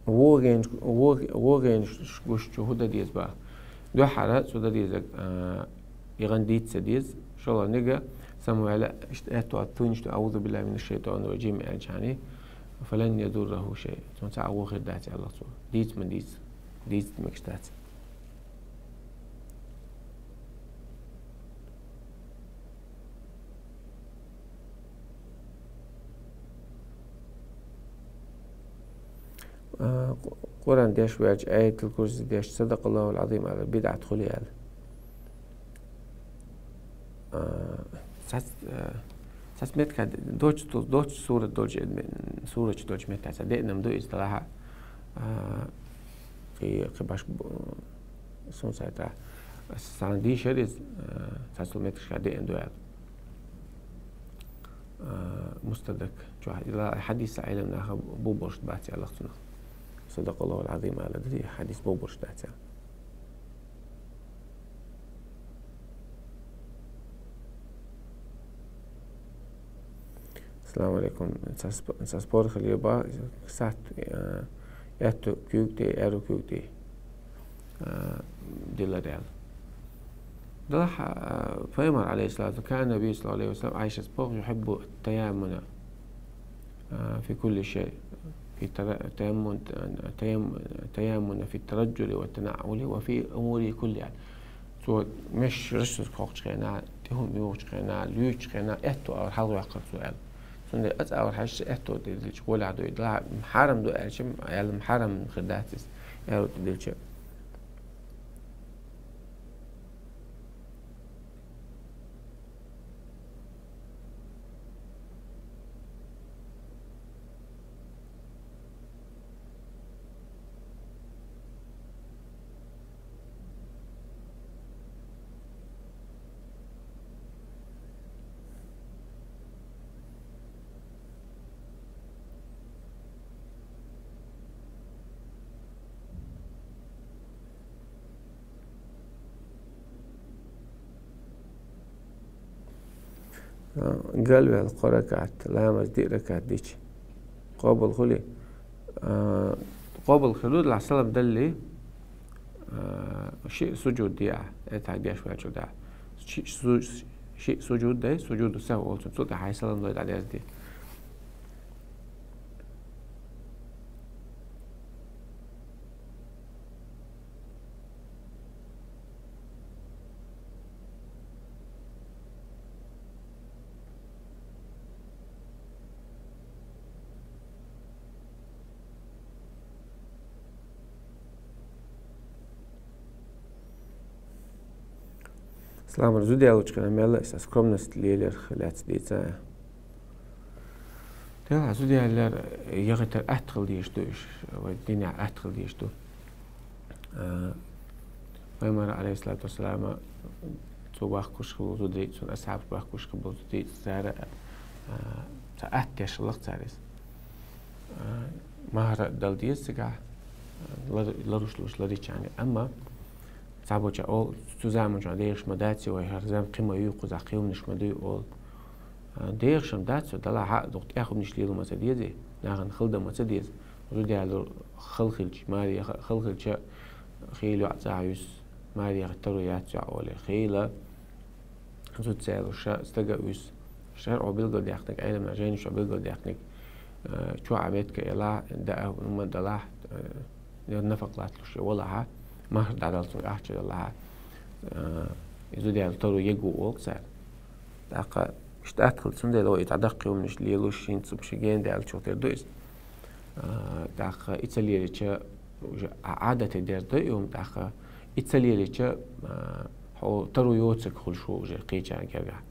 ВогӀенаш, вогӀ-, вогӀенаш гуш чу хӀун дан деза боху? Дуьххьара цо дан дезарг, а, и гӀан дийца ца деза. ШолгӀаниг, самаваьлла, иштта аьтту а тунчту, «Аузу биллахи минаш шайтанир раджим», аьлча хьуна, «Фалан ядурраху шай». Цунна цхьа а гӀо хир дац, аьлла цо. Дийца ма дийца. Дийца мегаш дац. А, Къу-, Къуръан деш ваьлча, Аятул Курси деш, «Садакъаллахул Азим» аьлла, бидӀат хуьлу аьлла. А, цац-, а, цац меттиг доцу, доцу сурат долчу, сурат чу долчу меттехь цхьа деанам ду иза делахь а, а, кхи-, кхин баш бу-, Суна сайтахь. Сан дийшар иза, а, цхьацца меттигашкахь деана ду аьлла. А, Мустадрак чохь. Ила хьадис Ӏелам наха бу-, бу болуш бац аьлла цунах. Садакъаллахул Ӏазим аьлла дара, и хьадис бу болуш дац аьлла. Ассаламу алейкум. Цас-, цас пора хилира боху, сахьт, э, аьтту куьйга тӀе, аьрру куьйга тӀе, э, дилар аьлла. Делахь, э, пайхамар, алейхиссалату, كان النبي صلى الله عليه وسلم, Ӏайшас боху, يحب التيامن, э, في كل شيء. في تر-, تيمن، تيم-, تيامن في الترجل والتنعل وفي أموره كلها. Цо меш рашаза кхокхучу хенахь, тӀе хӀума йогӀучу хенахь, луьйчу хенахь, аьтту агӀор хьалаваьккхира цо аьлла. Цундела оцу агӀор хьаьжча аьтту тӀе дилча гӀолехь ду и. Делахь хьарам ду аьлча, аьлла хьарам хир дац иза, аьрру тӀе дилча. А, галваьлла кхо ракаӀат, ламаз диъ ракаӀат дича, къобал хуьлий? А, къобал хир ду, делахь салам даллий, а, шиъ сужуд де ахь, этахь деш ваьллачул тӀаьхьа. Ши-, су-, шиъ сужуд дай, сужуду сахв олу цунах, цул тӀаьхьа хьайн салам лой дӀадерзаде. Саламар, зуда ялучу хенахь мелла а сан скромность леларх лаьцна дийца. Делахь зуда ялар яхийтар атта хила дезаш ду уьш, вай динехь атта хила дезаш ду. А, пайхамар, алейхиссалату вассалам, Цо бахкуш хилла зуда, цун асхьабаш бахкуш хилла зуда, цара, а, цхьа атта деш хилла цар из. А, махьар дала деза цигахь, а, лар-, ларуш луш лариччанга. Амма цхьаболча олу, цу заманчохь дехаш ма дац вай, хӀара зам кхин ма ю, кхузахь кхин хӀуманаш ма дуй олу. А, дехаш-м дац, цо делахь а, дукха тӀех хӀуманаш лело ма ца дезий, нахана хала дан ма ца деза. Зуда ялор хала хилча, маре хала хилча, хийла йоӀ цӀахь юьсу, маре таро яц йоӀ олий. Хийла зуда ца ялор ша стага а юьсу. ШарӀо билгалдаьккхинарг, Ӏеламнаха жайнашкахь билгалдаьккхинарг, а, чохь а метка елахь, даа хӀума далахь, а, нафакъ латталуш валахь, махьар дӀадала цунна ахча далахь, а, и зуда ялор таро йогӀу олу цара. ТӀаккха иштта атта хилла, цундела вай и цхьа даккхий хӀуманаш лелош, хӀинца ши гена даьллачух тера ду иза. А, тӀаккха и ца лелича, уже Ӏа-, Ӏадате дерг ду и хӀума, тӀаккха и ца лелича, а, хьо таро йоцург хуьлуш ву уже кхечарна кергахь.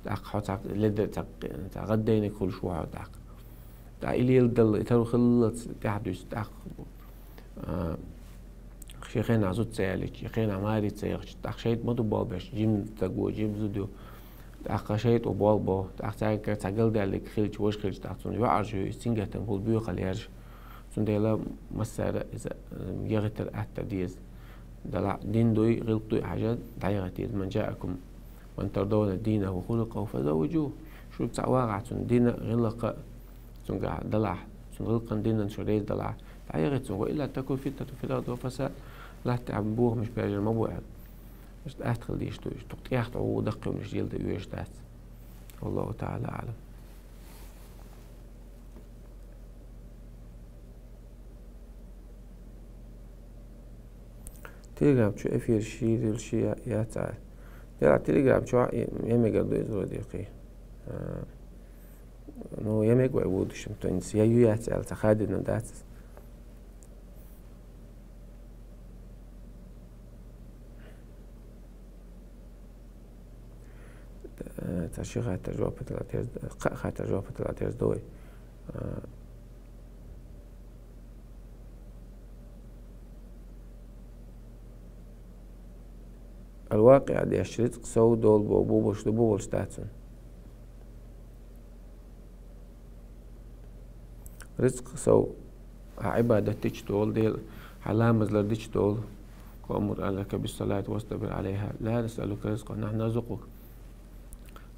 ТӀаккха хьо цхьа леда-, цхьа, цхьа гӀаддайнарг хуьлуш ву хьо тӀаккха. ТӀаккха и леладала, и таро хиллалц тӀаьхьа дуьсу, тӀаккха, а, шен хенахь зуда ца ялийча, шен хенахь маре ца яхча, тӀаккха шайтӀа ма ду болх беш, жима стаг ву, жима зуда ю. ТӀаккха шайтӀа ву болх бо, тӀаккха цаьрга цхьа галдаьлларг хилча, важа хилча, тӀаккха цунна йоӀаржо ю, иза цуьнгаттам хуьлу боьхалла яржа. Цундела массара иза, м, яхийтар атта деза. Дала дин дуй, гӀиллакх дуй хьажа, дӀаяхийта деза. «Ман жаакум ман тардавна динаху ва хулукъаху фазаввижух». Шу цхьаъ вагӀахь цунна дина, гӀиллакха, цуьнгахь далахь, цуьнан гӀиллакхан динан шу реза далахь, дӀаяхийта цунна. «Ва илла такун фитнатун фил арди ва фасад». Латта тӀехь бохамаш бежар ма бу аьлла. Иштта атта хила дезаш ду, иштта дукха тӀех тӀе ву даккхий хӀуманаш леладан оьшуш дац. Валлаху таӀала аӀлам. Телеграм чу эфир шийрал ши я-, яц Ӏа. Дела Телеграм чохь я мегар ду иза вроде кхин. А, ну, я мега вай вудуш, то есть я ю яц аьлла, ца хадина дац. Э, цхьа ши хаттар жоп тала терз-, кхаа хаттар жоп тала терз ду вай. Э, Ал-Вакъиа деш рицкъ сов долу бо-, бу болуш ду, бу болуш дац цунна. Рицкъ сов, хьан Ӏибадат дича долу Дела, хьан ламаз лар дича долу. Ваъмур ахлака бис-салати вастабир Ӏалайха. Ла насъалука ризкъан, нахьну нарзукъук.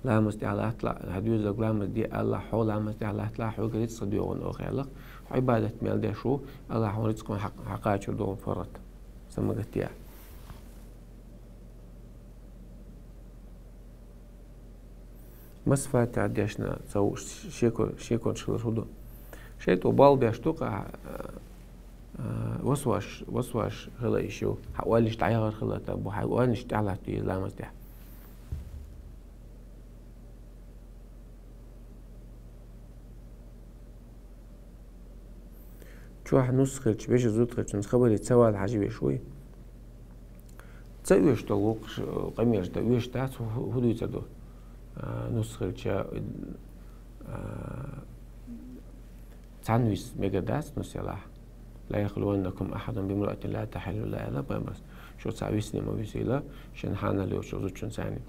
Ламаз тӀехь латталахь, хьан доьзалга ламаз де алахь, хьо ламаз тӀехь латталахь, хьоьга рицкъ доьгӀу оха аьлла. Хьо Ӏибадат мел деш ву, Аллахь хьуна рицкъан хьакъ-, хьакъачур ду хьуна фаргӀат. Самагатдехь. Маса фатихьа дешна ца вуш шеко-, шеконаш хилар хӀун ду? ШайтӀо болх беш ду-кх, а, а, васваш, васваш хила йиш ю. Хьан ойланаш дӀаяхар хила тӀаккха бу, хьан ойланаш тӀехь латту иза ламаз тӀехь. Чохь нус хилча, вешан зуда хилча, цуьнца хабаре ца вала хьажа веш вуй. Ца оьшу долу вукху ш-, къамелаш дан оьшу дац, хӀу-, хӀу-, хӀун дуьйцур ду? А, нус хилча, а, цхьаьна виса мегар дац нус ялахь. «Ла яхлуваннакум ахьадун бимраатин ла тахьиллу лаху», аьлла пайхамарс. Шу цхьа висане ма висийла, шен хьанал йолчу зудчун цхьаьна.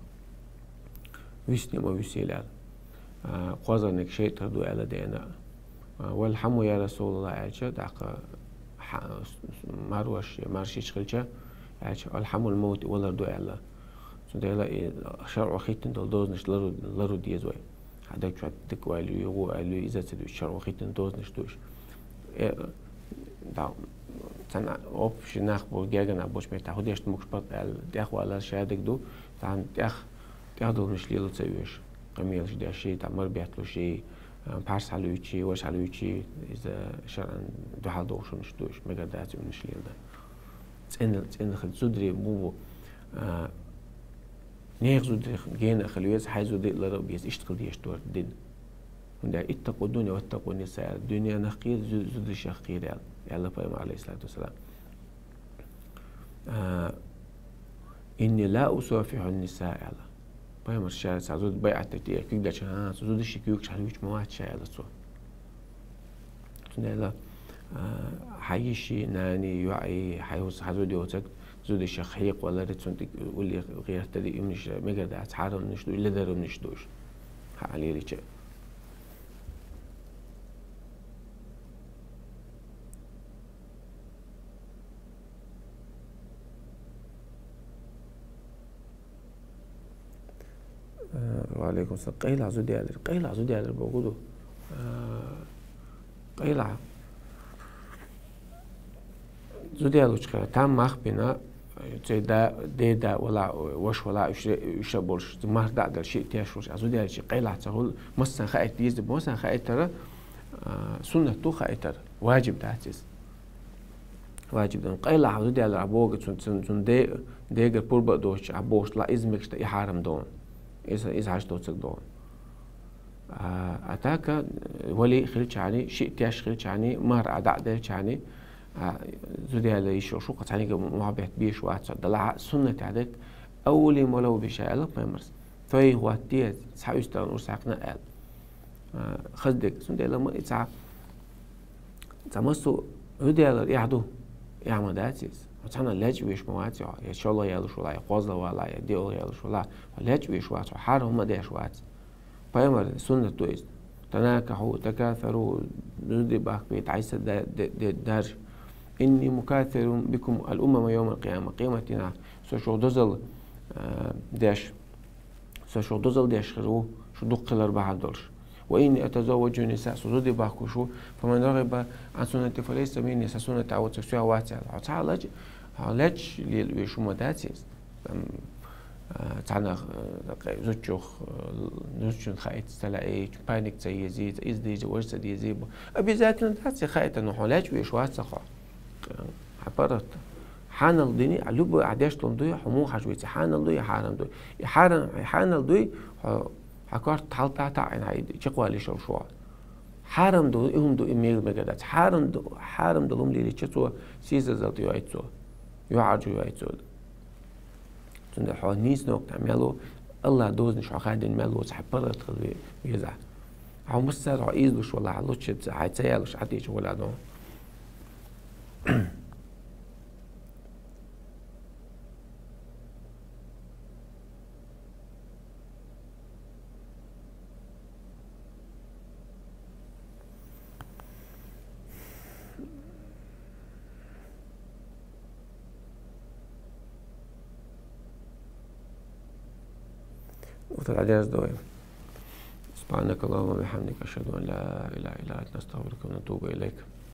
Висане ма висийла аьлла. А, кхозлагӀниг шайтӀа ду аьлла дена. А, «Вал хьаму, я Расулаллах», аьлча, тӀаккха хьа-, марваш я маршича хилча, аьлча, «Ал хьамул мавти», валар ду аьлла. Цундела и шарӀо хӀиттина долу дозанаш лару-, лару деза вай. Хьан даг чохь дика ваьлла ю, юха ваьлла ю, иза ца дуьйцу, шарӀо хӀиттина дозанаш ду уьш. Э, да, цхьана общий нах бу, гергана болчу меттехь, хӀун деш ду могуш бакъ аьлла, тӀехвалар шадерг ду, цхьана тӀех-, тӀехдолунаш лело ца оьшу. Къамелаш деш, и, там, мара бетталуш, и, а, пхьарс хьалуьйчи, важа хьалуьйчи, иза шарӀан дуьхьал дохуш хӀуманаш ду уьш, мегар дац уьш леладан. ЦӀена, цӀена хила зударий бу бу, а, нехан зударий гена а хила веза, хьайн зударий лара а беза, иштта хила дезаш ду дин. ХӀунда аьлча «Иттакъу дунья ваттакъу нниса», аьлла, дуьненах кхера, зу-, зударшах кхера аьлла, аьлла пайхамар, алейхиссалату вассалам. А, «Инни ла усафиху нниса», аьлла. Пайхамар ша цхьа зуда байӀат дечу тӀера куьг дечу, а, цу зударшна куьйгаш хьалуьйчу ма вац ша аьлла цо. Цундела, а, Хьан йиши, нани, йоӀи, хьан йоз-, хьан зуда йоцург, зуда йиш йоах хьекъалара, цунна тӀа улле гӀертари, имниш мегар дац, хьарамниш ду, ледармниш ду уж. Хьа лелича. Э, ва алейкум салам. Къайлагӏа зуда ялар. Къайлагӏа зуда ялар богу ду. Э, къайлагӏа. Зуда ялуча хана, там мах бина, цей да, де да, вала, воша вала, уьш, уьш болуш, мах да дал ши теш болуш. А зуда ялчи къайлагӏа ца хул, массан хаийта деза, массан хаийтара, э, суннат ду хаийтара. Ваджиб дац иза. Ваджиб дан. Къайлагӏа зуда ялар а богу, цун, цун, цун де, дегар пурба а доцуш, а богуш ла иза мегаш да и хьарам дон. Иза, иза хьаш доцург дон. А, а така, э, вали хилчани, ши теш хилчани, мар а да делчани, а, зуда яла йиш йолуш ву, кху цхьаьнга мухьаббат беш вац, далахьа суннат хьадак, «Аулим валав бишай», аьлла пайхамарс. Той хӀотте, цхьа уьстагӀан урс хьаькхна аьлла. А, хаза дерг, цундела ма и цхьа, цхьа массо а зуда ялар эхь ду, эхь ма дац иза. Хьо цхьана лечкъа веш ма вац хьо, я шолгӀа ялуш вала, я кхозлагӀа вала, я диъалгӀа ялуш вала. Хьо лечкъа веш вац, хьо хьарам хӀума деш вац. Пайхамар суннат ду иза. «Танакахьу, такасару», зуда бахка, дӀайса да-, де-, де-, дарж. «Инни мукасирун бикум ал-умама йовмал-къияма». Къематдийнахь со шух дозалла, а, деш. Со шух дозалла деш хир ву, шу дукха хилар бахьана долуш. «Ва инни атазавважу ниса», со зуда бахкуш ву. «Фаман рагӀиба ан суннати фалайса минни», сан суннатах воцург соьх вац аьлла. Хьо цхьа лач-, хьо лечкъа лела веш хӀума дац иза. Там, а, цхьанах, а, зудчух, а, зудчун хаийта ца лаьий, паник ца езий, иза дезий, важа ца дезий. Обязательно дац и хаийта, но хьо лечкъа веш вац хьо. Хьан паргӀат. Хьанал дини, а, любой а деш долу дуй, хьо муха хьажа вици, хьанал дуй, хьарам дуй. И хьарам, и хьанал дуй, хьо, хьан корта хьалта таӀина, хьай чекхвалийш йолуш ву. Хьарам ду, и хӀума ду, и мега мега дац. Хьарам ду, хьарам долу хӀума лелича цо сийсазалла тӀе йойту цо. ЙоӀаржо йойту цо. Цундела хьо нийса нокта мел ву, Аллах дозанаш хьо хадийна мел ву, цхьа паргӀат хила ве-, везахь. Хьо массара хьо ийзалуш вала, хьо луччаца, хьай ца ялуш, хьатеча вала дон. Вот это одежда. سبحانك اللهم وبحمدك، أشهد أن لا إله إلا أنت، نستغفرك ونتوب إليك.